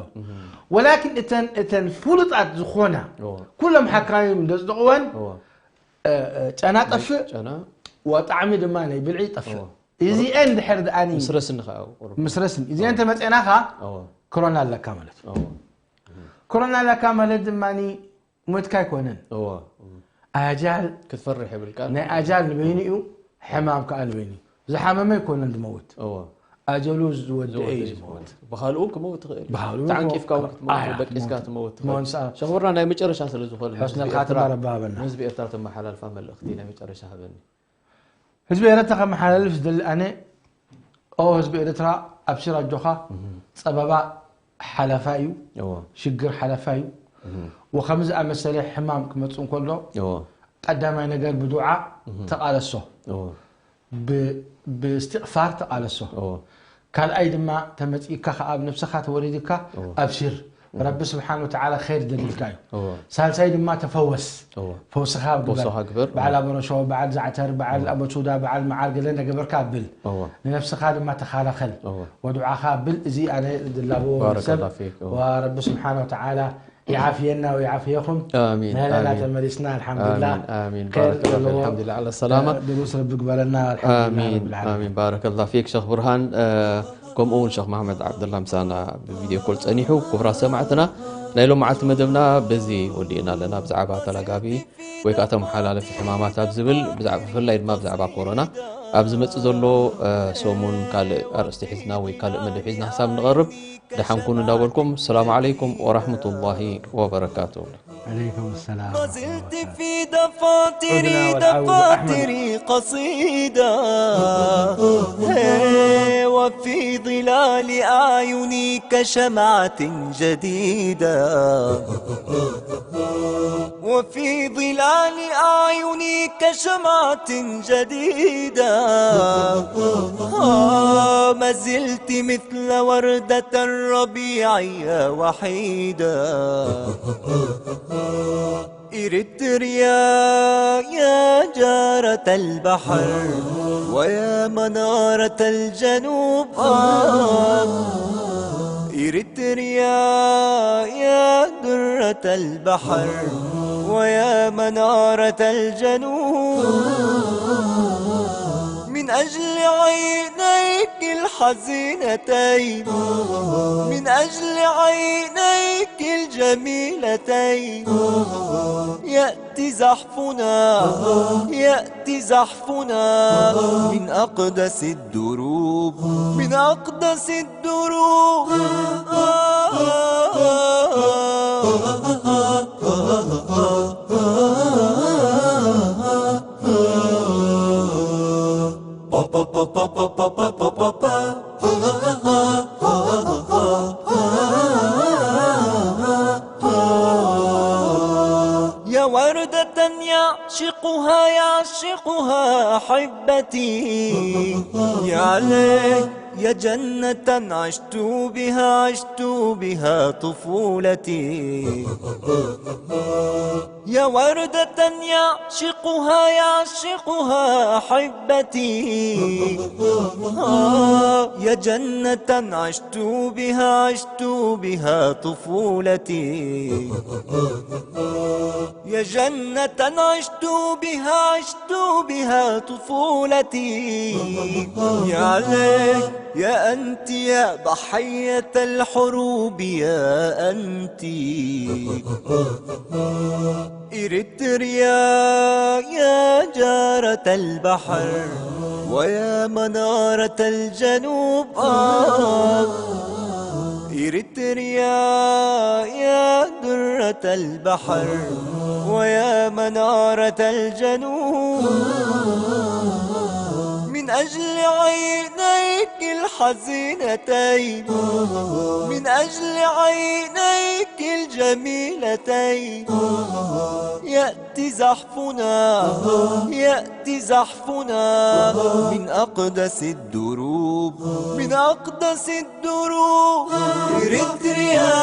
ወላኪን እተን እተን ፍሉጣት ዝኾና እዎ። ኩሎም ሓካይም ደፅድቕወን እዎ። እ፣ እ፣ ጨና ጠፍእ ጨና ወጣዕሚ ድማ ናይ ብልዒ ጠፍእ። እዎ። እዚኤን ድሕር ደኣኒ ምስ ረስኒ ከዓ ቁሩብ ምስ ረስኒ እዚኤን ተመፅኤናኻ እዎ። ኮሮና ኣለካ ማለት እዩ። እዎ። ኮሮና ኣለካ ማለት ድማ ሞትካ ኣይኮነን። እዎ። ኣጃል ክትፈርሕ የብልካ ናይ ኣጃል ንበይኑ እዩ ሕማም ከዓ ንበይኑ እዩ። ዝሓመመ ኣይኮነን ዝመውት እዎ። ኣጀሉ ዝወደአ እዩ ዝወደእ ዝመውት። ብካልኡ ክመውት ትኽእል ብካልኡ ተዓንቂፍካ እውን ክመውት። ክትመውት ኣያ፣ በቂስካ ክመውት። ትመውት ክመውት ትኽእል ሰዓት። ሸኽብርና ናይ መጨረሻ ስለ ዝኾነ ሕስነ ንህዝቢ ልኻትማ ኤርትራ- ረቢ ሃበና። ንህዝቢ ኤርትራ ተመሓላልፋ መልእኽቲ ናይ መጨረሻ ሃበኒ ህዝቢ ኤረትራ ከመሓላልፍ ዝደሊ ኣነ ኦ ህዝቢ ኤረትራ ኣብሽር ኣጆኻ ጸበባ ሓላፋ እዩ እዎ ሽግር ሓላፋ እዩ ወከምዚ ኣመሰለ ሕማም ክመጽእ እንከሎ እዎ ቀዳማይ ነገር ብዱዓ ተቓለሶ እዎ ብ- ብእስትቕፋር ተቓለሶ እዎ ካልኣይ ድማ ተመጺእካ ከኣ ኣብ ነብስኻ ተወሪድካ እዎ። ኣብሽር ረቢ ስብሓን ወተዓላ ኸይር ደልልካ እዩ እዎ ሳልሳይ ድማ ተፈወስ እዎ ፈውስኻ ግበር ፈውስኻ ግበር። በዓል ኣበረሾ በዓል ዛዕተር በዓል ኣበሱዳ በዓል መዓር ገለ እንዳገበርካ ብል እዎ ንነብስኻ ድማ ተኻላኸል እዎ ወዱዓኻ ብል እዚ ኣነ ዝላበዎ ባረከ ሰብ ላህ ፊክ። እዎ። ወረቢ ስብሓን ወተዓላ ይዓፍየና ወይዓፍየኹም ኣሚን ንህለና ኣሚን ተመሊስና ኣልሓምዱላ ኣሚን ኣሚን ኸይር ባረከ ላህ ፊክ። ዘለዎ ኣልሓምዱሊላህ ዓላ ሰላማ ድሩስ ረቢ ግበረና ኣልሓምዱላ ኣሚን ረብል ዓለሚን። ኣሚን ባረከ ላህ ፊክ ሸኽ ብርሃን እ፣ ከምኡ እውን ሸኽ መሓመድ ዓብደላ ምሳና ብቪድዮ ኮል ጸኒሑ። ክቡራት ሰማዕትና፣ ናይ ሎም መዓልቲ መደብና በዚ ወዲእና ኣለና። ብዛዕባ ተላጋቢ ወይ ከዓ ተመሓላለፊ ሕማማት ኣብ ዝብል፣ ብዛዕባ፣ ብፍላይ ድማ ብዛዕባ ኮሮና ኣብ ዝመጽእ ዘሎ፣ እ፣ ሰሙን ካልእ ኣርእስቲ ሒዝና ወይ ካልእ መደብ ሒዝና ክሳብ ንቐርብ፣ ደሓን ኩኑ እንዳበልኩም፣ ሰላም ዓለይኩም ወራህመቱላሂ ወበረካቱ። عليكم السلام ورحمة الله غزلت وبركاته. في دفاتري عدنا والعود أحمد. دفاتري قصيدة هي وفي ظلال أعيني كشمعة جديدة وفي ظلال أعيني كشمعة جديدة آه ما زلت مثل وردة الربيع يا وحيدة إريتريا يا جارة البحر ويا منارة الجنوب آه إريتريا يا درة البحر ويا منارة الجنوب من أجل عينيك الحزينتين من أجل عينيك الجميلتين يأتي زحفنا يأتي زحفنا من أقدس الدروب من أقدس الدروب يا وردة يعشقها يعشقها أحبتي يا ليت يا جنة عشت بها عشت بها طفولتي يا وردة يعشقها يعشقها أحبتي آه يا جنة عشت بها عشت بها طفولتي يا جنة عشت بها عشت بها طفولتي يا ليت يا أنت يا ضحية الحروب يا أنت إريتريا يا جارة البحر ويا منارة الجنوب آه إريتريا يا درة البحر ويا منارة الجنوب من أجل عينيك الحزينتين من أجل عينيك الجميلتين يأتي زحفنا يأتي زحفنا من أقدس الدروب من أقدس الدروب إريتريا